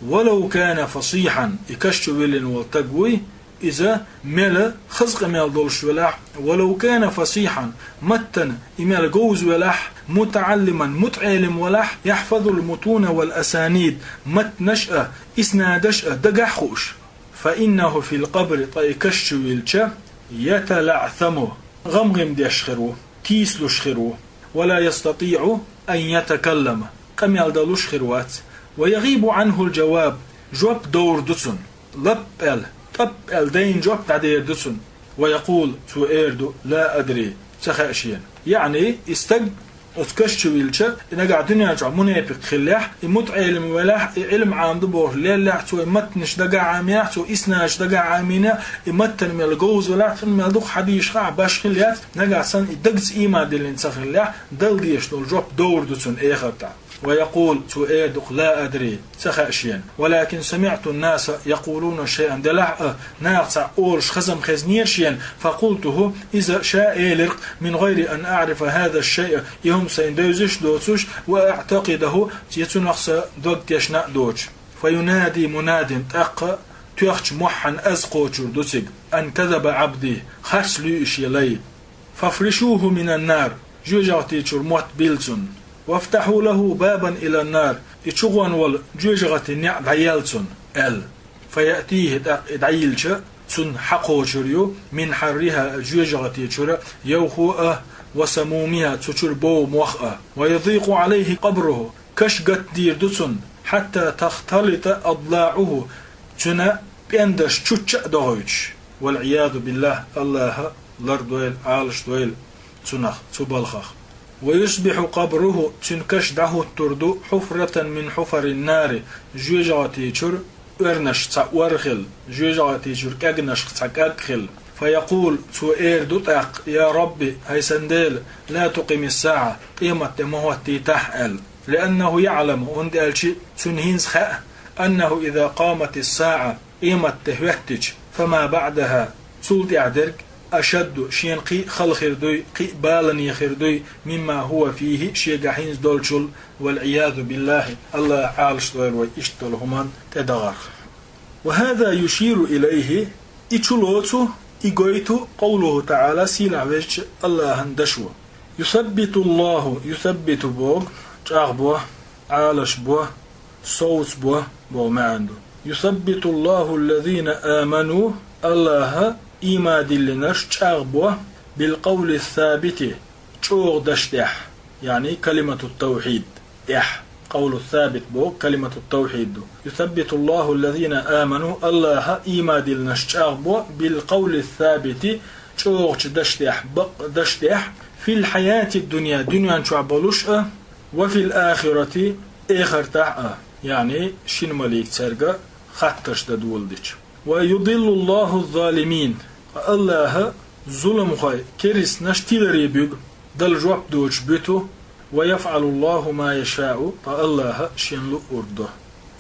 «Валав кана фасихьан», и каш чу виллина волу стаг вуй, иза мела хаза къамел долуш велахь, «валав кана фасихьан», маттана и мела говза велахь, «мутаӀаллиман», мутаӀелим велахь, «яхьфазул мутуна вал асанид», маттанаш а, иснадаш а дагахь хууш. «Фа иннаху фил къабри», ткъа и каш чу вилча, «яталаъсаму», гӀам-гӀим деш хир ву, тийсалуш хир ву, «ва ла ястатиъу ан ятакаллама», къамел далуш хир вац, «ва ягӀибу Ӏанхул джаваб», жоп довр ду цунна, лап аьлла, тӀап аьлла дайна жоп дӀадер ду цунна, «ва якъул», цо эр ду: «Ла адри, ца хаьа шена». Яъни, и стаг оцу каш чу вилча, и нагахь дуьнен чохь мунепикъ хиллехь, и мутаӀелим велахь, и Ӏилм Ӏамаду бохуш леллехь, цо и маттанаш дагахь Ӏаминехь, цо иснадаш дагахь Ӏаминехь, и маттана мел говза велахь, цунна мел дукха хьадийша хаьа баш хилла яц, нагахь санна и дагца ийман диллина ца хиллехь, дала дезаш долу жоп довр ду цунна эхартахь. «Ва якъул», цо эр ду-кх: «Ла адри, ца хаьа шена. Валакин самиъту ннаса якъулуна шайъан», делахь а, наха цхьаъ олуш хазам хезнера шена, «факъултуху», иза ша элира-кх, «мин гӀайри ан аӀрифа хӀаза шайъа», и хӀума сайна девзаш а доцуш, «ва аӀтакъидаху», я цунах сан дог тешна а доцуш. «Фа юнади мунадин», тӀаккха тоьхча мохьан аз кхочур ду цига: «Ан казаба Ӏабди», харц луьй и шен лай. «ФафришухӀу минан нар», жоьжахати чуьра мотт билла цунна. «ВафтахӀу лахӀу бабан илан нар», и чугӀон волу жоьжахатин неӀ дӀаелла цунна, аьлла. «ФаяътихӀи», тӀаккха и дӀайиллича, цунна хьакхочур ю, «мин хьаррихӀа», жоьжахати чуьра йовхо а, «ва самумихӀа», цу чуьра бов мох а. «Ва ядикъу ӀалайхӀи къабрухӀу», каш гатдийр ду цунна, «хьатта тахталита адлаӀухӀу», цуьнан пӀендаш чучча а дохуьйтуш. «Вал-Ӏиязу биллахӀ», Аллаха лардойла, Ӏалашдойла цунах, цу балхах. ويصبح قبره, цуьнан каш дӀахӀуттур ду, حفرة من حفر النار, жоьжахатичуьра оьрнаш цхьа ор хилла, жоьжахатичуьра кӀегнашха цхьа кӀаг хилла. فيقول, цо эр ду тӀаккха: يا رب, хӀай сан Дела, لا تقم الساعة, къематде ма хӀоттийтахьа, аьлла. لأنه يعلم, хӀунда аьлча цунна хӀинца хаьа, أنه إذا قامت الساعة, къематде хӀоьттича, فما بعدها, цул тӀаьхьа дерг, أشد, шена кхин а хала хир дуй, кхин а балане хир дуй, مما هو فيه, шегахь хӀинца долчул, والعياذ بالله, АллахӀ Ӏалашдойла вай иштта долу хӀуманна тӀедахарх. وهذا يشير إليه, и чу лоцу, и гойту, قوله تعالى, сийлахь везачу АллахӀан дашо. يثبت الله, يثبت боху, чӀагӀбо, Ӏалашбо, совцабо боху маьӀна ду. يثبت الله الذين آمنوا, АллахӀа ийман диллинарш чӀагӀбо, بالقول الثابت, чӀогӀа даш тӀехь, яъни كلمة التوحيد тӀехь. قول الثابت боху كلمة التوحيد ду. يثبت الله الذين آمنوا, АллахӀа ийман диллинарш чӀагӀбо, بالقول الثابت, чӀогӀачу даш тӀехь, бакъ даш тӀехь, في الحياة الدنيا, дуьнен чохь болуш а, وفي الآخرة, эхартахь а, яъни шина малик цаьрга хаттарш дан доладича. ويضل الله الظالمين, АллахӀа зуламхой, керстанаш тиларе буьгу, Дала жоп доцуш буьту, ويفعل الله ما يشاء, ткъа АллахӀа шен луъург до.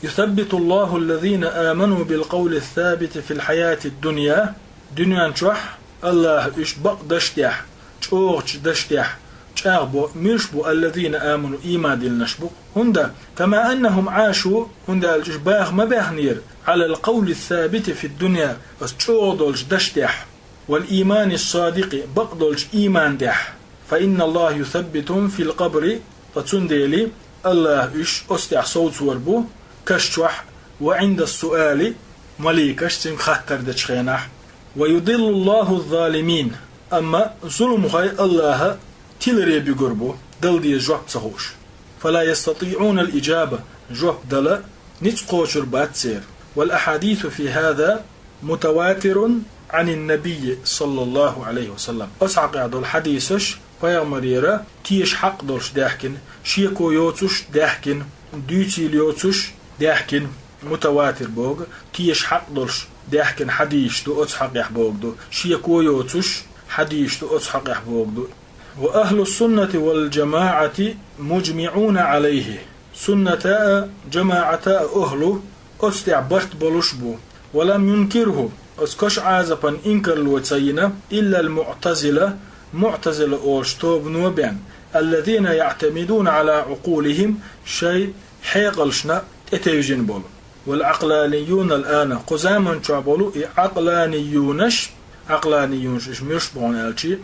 يثبت الله الذين آمنوا بالقول الثابت في الحياة الدنيا, дуьнен чохь АллахӀа уьш бакъ даш тӀехь, чӀогӀачу даш тӀехь чӀагӀбо, муьлш бу الذين آمنوا, ийман диллинарш бу? ХӀунда, كما أنهم عاشوا, хӀунда аьлча уьш баха ма баьхнера, على القول الثابت في الدنيا, оцу чӀогӀа долчу даш тӀехь, والإيمان الصادق, бакъ долчу ийман тӀехь, فإن الله يثبتهم في القبر, ткъа цундела АллахӀа уьш оцу тӀехь совцор бу, каш чохь, وعند السؤال, маликаш цуьнга хаттар дечу хенахь. ويضل الله الظالمين, амма зуламхой АллахӀа тиларе буьгур бу, дала деза жоп ца хууш. فلا يستطيعون الإجابة, жоп дала ницкъ кхочур бац церан. والأحاديث في هذا متواتر عن النبي صلى الله عليه وسلم. Оцу хьокъехь долу хьадисаш пайхамарера теша хьакъ долуш даьхкина, шеко йоцуш даьхкина, дуьйцийла йоцуш даьхкина, мутаватир боху, теша хьакъ долуш даьхкина хьадисаш ду оцу хьокъехь боху ду, шеко йоцуш хьадисаш ду оцу хьокъехь боху ду. وأهل السنة والجماعة مجمعون عليه. Сунната а, жамаӀата а охӀлу оцу тӀехь барт болуш бу. ولم ينكره, оцу каш Ӏазапан инкарло ца йина, إلا المعتزلة, муӀтазила олуш тобано бен, الذين يعتمدون على عقولهم, шайн хьекъалшна тӀетевжина болу. والعقلانيون الآن, кху заман чохь болу и Ӏакъланиюнаш, Ӏакъланиюнаш уьш муьлш бу аьлча,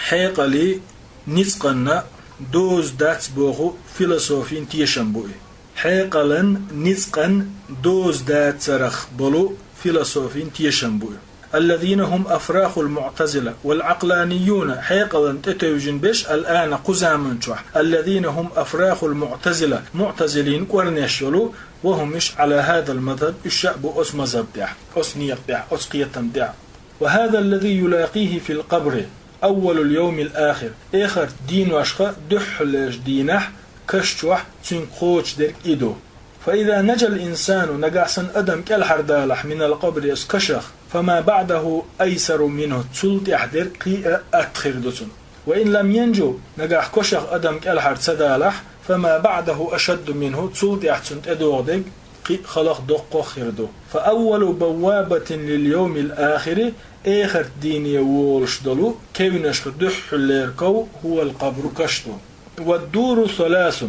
хьекъалан, ницкъан доза дац боху философин тешам бу и. Хьекъалан, ницкъан доза дацарх болу философин тешам бу и. الذين هم أفراخ المعتزلة والعقلانيون, хьекъалан тӀетевжина берш, الآن, кху заман чохь, الذين هم أفراخ المعتزلة, муӀтазилин кӀорнеш йолу, وهم, уьш, على هذا المذهب, уьш а бу оцу мазхаб тӀехь, оцу некъа тӀехь, оцу кхетам тӀехь. وهذا الذي يلاقيه في القبر أول اليوم الآخر. Эхарт дийношха дуьххьарлерчу дийнахь каш чохь цуьнга кхочушдерг и ду. فإذا نجا الإنسان, нагахь санна адам кӀелхьардалахь, من القبر, оцу кашах, فما بعده أيسر منه, цул тӀаьхьа дерг кхин а атта хир ду цунна. وإن لم ينج, нагахь кошах адам кӀелхьар ца далахь, فما بعده أشد منه, цул тӀаьхьа цунна тӀедогӀу дерг кхин а халах, доккхох хир ду. فأول بوابة لليوم الآخر, эхарт дийне волуш долу кевнашка дуьххьарлера ков, هو القبر, каш ду. والدور ثلاث,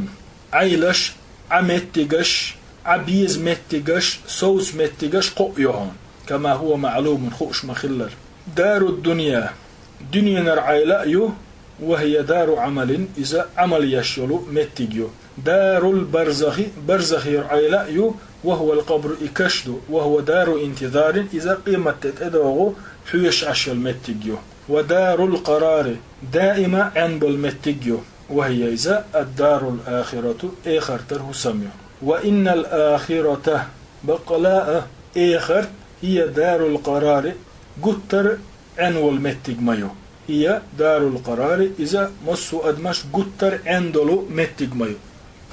Ӏайлаш, Ӏа меттигаш, Ӏа беза меттигаш, совца меттигаш кхоъ ю хьуна, كما هو معلوم, хууш ма-хиллара. دار الدنيا, дуьненара Ӏайла а ю, وهي دار عمل, иза Ӏамал еш йолу меттиг ю. دار البرزخ, барзахера Ӏайла а ю, وهو القبر, и каш ду, وهو دار انتظار, иза къематде тӀедогӀу хьоьжуш Ӏаш йолу меттиг ю. ودار القرار, даима Ӏен болу меттиг ю. وهي, иза, الدار الآخرة, эхартара хӀусам ю. وإن الآخرة, баккъала а, эхарт, هي دار القرار, гуттар а Ӏен волу меттиг ма ю. هي دار القرار, иза массо а адамаш гуттар а Ӏендолу меттиг ма ю.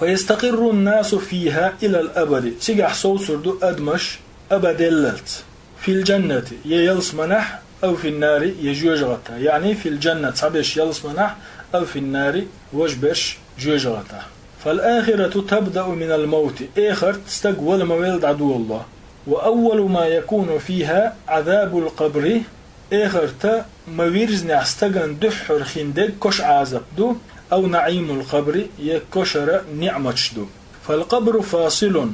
فيستقر الناس فيها إلى الأبد, цигахь совцур ду адамаш абаделлалц. في الجنة, я ялсаманахь, أو في النار, я жоьжахатахь. يعني في الجنة, цхьаберш ялсаманахь, أو في النار, важберш жоьжахатахь. فالآخرة تبدأ من الموت, эхарт стаг вала ма велла дӀадолало. وأول ما يكون فيها عذاب القبر, эхарта ма вирзинехь стагана дуьххьара хин дерг кош Ӏазап ду, أو نعيم القبر, я кошара ниӀматаш ду. فالقبر فاصل,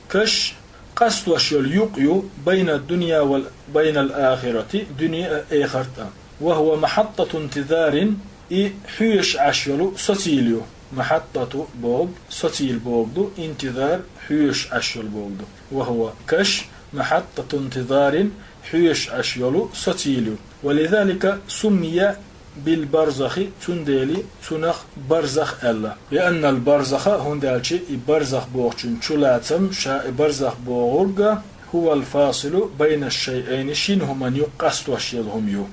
каш къастош йолу юкъ ю, بين الدنيا وبين الآخرة, дуьне а, эхарт а. وهو محطة انتظار, и хьоьжуш Ӏаш йолу социйла ю. محطة бохург социйла бохург ду, انتظار хьоьжуш Ӏаш йолу бохург ду. وهو, каш, محطة انتظار, хьоьжуш Ӏаш йолу социйла ю. ولذلك سمي بالبرزخ, цундела цунах барзах аьлла. لأن البرزخ, хӀунда аьлча и барзах бохучун чулацам, ша и барзах бохург, هو الفاصل بين الشيئين, шина хӀуманна юкъ къастош йолу хӀума ю.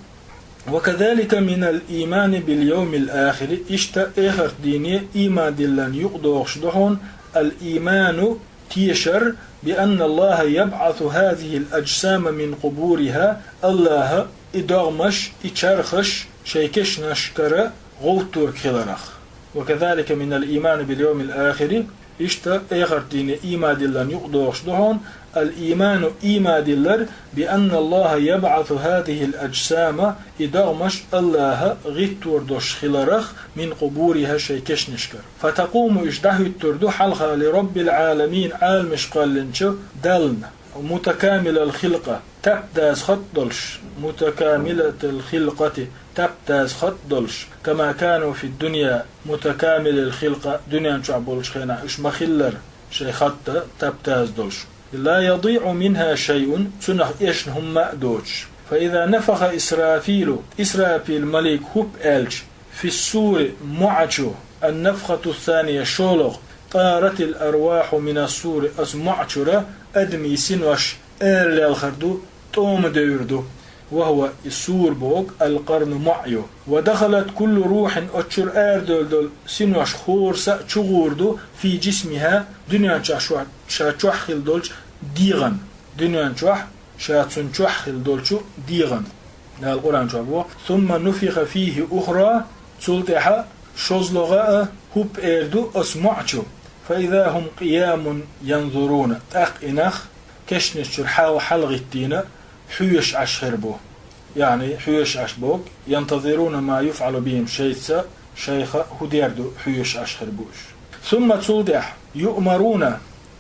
وكذلك من الإيمان باليوم الآخر, иштта эхарт дийне ийман диллан юкъадохуш ду хьуна الإيمان, тешар, بأن الله يبعث هذه الأجسام من قبورها, АллахӀа и догӀмаш, и чархаш шайн кешнашкара гӀовттург хиларах. وكذلك من الإيمان باليوم الآخر, иштта эхарт дийне ийман диллан юкъадохуш ду хьуна الإيمان, ийман диллар, بأن الله يبعث هذه الأجسام, и догӀмаш АллахӀа гӀиттор долуш хиларах, من قبورها, шайн кешнашкара. فتقوم, уьш дӀахӀуьттур ду, хьалха لرب العالمين, Ӏаламаш кхоьллинчу Дална, متكامل الخلقة, тап-даза хатӀ долуш, متكاملة الخلقة, тап-даза хатӀ долуш, كما كانوا في الدنيا متكامل الخلقة, дуьнен чохь болчу хенахь уьш ма-хиллара, шайн хатӀ а, тап-даза долуш. لا يضيع منها شيء, цунах эшна хӀумма а доцуш. فإذا نفخ إسرافيل, Исрафил малик хӀуп аьлча, في الصور, моӀа чу, النفخة الثانية, шолгӀа, طارت الأرواح من الصور, оцу моӀа чуьра адамийн синош ара лелхар ду, тӀома девр ду. وهو, и сур бохург, القرن, моӀа ю. ودخلت كل روح, оцу чуьра арадевлла долу синош хӀорас а чугӀур ду, في جسمها, дуьнен чохь ша, ша чохь хилла долчу дегӀана. Дуьнен чохь ша цунна чохь хилла долчу дегӀана. Дала Къуръан чохь боху: ثم نفخ فيه أخرى, цул тӀаьхьа шозлагӀа а хӀуп эр ду оцу моӀа чу. فإذا هم قيام ينظرون, тӀаккха и нах кешнаш чуьра хьал-, хьалагӀиттийна, хьоьжуш Ӏаш хир бу. Яъни, хьоьжуш Ӏаш боху, ينتظرون ما يفعل بهم, шайца, шайх хӀун дер ду, хьоьжуш Ӏаш хир бу уьш. ثم, цул тӀаьхьа, يؤمرون,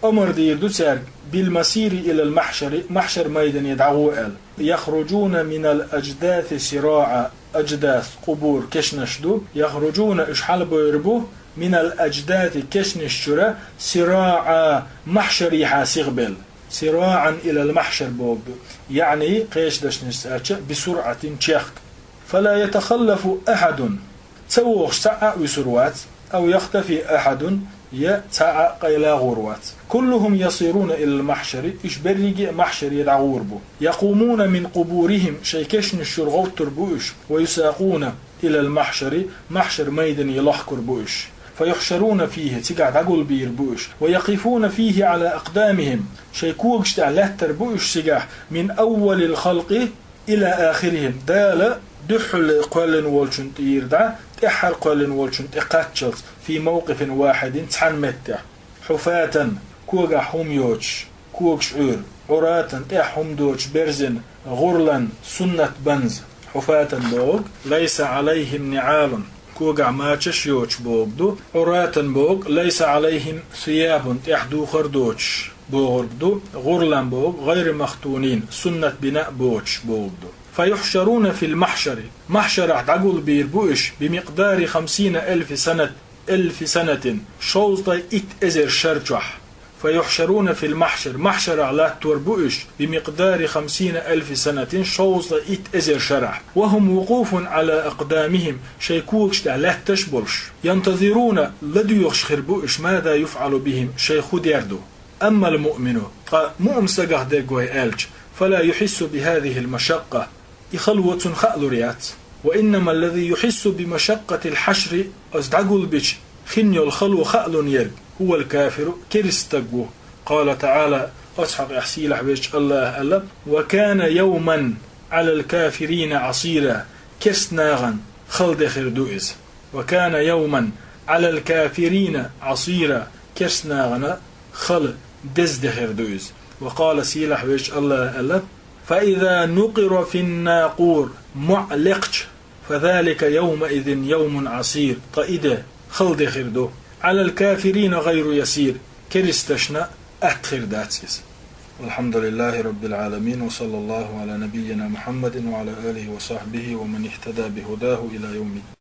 омра дийр ду цаьрга, بالمسير إلى المحشر, махьшар майдане дӀагӀо аьлла. يخرجون من الأجداث سراعا, адждас, къубур, кешнаш ду, يخرجون, уьш хьалабевр бу, من الأجداث, кешнаш чуьра, سراعا, махьшарехьа сихбелла. سراعا إلى المحشر боху ду. Яъни, кхечу дешнашца аьлча, بسرعة, чехка. فلا يتخلف أحد, ца вогӀуш цхьа а вуьсур вац, أو يختفي أحد, я цхьа а къайлагӀур вац. كلهم يسيرون إلى المحشر, уьш берриге а махьшаре дӀагӀур бу. يقومون من قبورهم, шайн кешнаш чуьра гӀовттур бу уьш, ويساقون إلى المحشر, махьшар майдане лохкур бу уьш. فيحشرون فيه, цигахь дӀагулбийр бу уьш. ويقفون فيه على أقدامهم, шайн когаш тӀехь лаьттар бу уьш цигахь, من أول الخلق إلى آخرهم, Дала дуьххьал кхоьллина волчун тӀера дӀа, тӀаьххьара кхоьллина волчун тӀе кхаччалц, في موقف واحد, цхьана меттехь. حفاة, когахь хӀума йоцуш, когаш Ӏуьйр, عراة, тӀехь хӀума доцуш берзина, غرلا, суннат банза. حفاة бохург, ليس عليهم نعال, когахь мачаш йоцуш бохург ду, عراة бохург, ليس عليهم ثياب, тӀехь духар доцуш бохург ду, غرلا бохург, غير مختونين, суннат бина а боцуш бохург ду. فيحشرون في المحشر, махьшарахь дӀагулбийр бу уьш, بمقدار خمسين ألف سنة, ألف سنة, шовзткъе итт эзар шар чохь. فيحشرون في المحشر, махьшарахь латтор бу уьш, بمقدار خمسين ألف سنة, шовзткъе итт эзар шарахь. وهم وقوف على أقدامهم, шайн когаш тӀехь лаьтташ а болуш. ينتظرون, ладоьгӀуш хир бу уьш, ماذا يفعل بهم, шайн хӀун дер ду. أما المؤمن, ткъа муъмин стагах дерг вай аьлча, فلا يحس بهذه المشقة, и хало цунна хаалур яц. وإنما الذي يحس بمشقة الحشر, оцу дӀагулбича хин йолу хало хаалуш ерг, هو الكافر, керста стаг ву. قال تعالى, оцу хьокъехь сийлахь везачу АллахӀа аьлла: وكان يوما على الكافرين عسيرا, керста нахана хала де хир ду иза. وكان يوما على الكافرين عسيرا, керста нахана хала деза де хир ду иза. وقال, сийлахь везачу АллахӀа аьлла: فإذا نقر في الناقور, мохь лекхча, فذلك يومئذ يوم عسير, ткъа и де хала де хир ду, على الكافرين غير يسير, керсташна атта хир дац иза. والحمد لله رب العالمين، وصلى الله على نبينا محمد وعلى آله وصحبه ومن اهتدى بهداه إلى يوم الدين.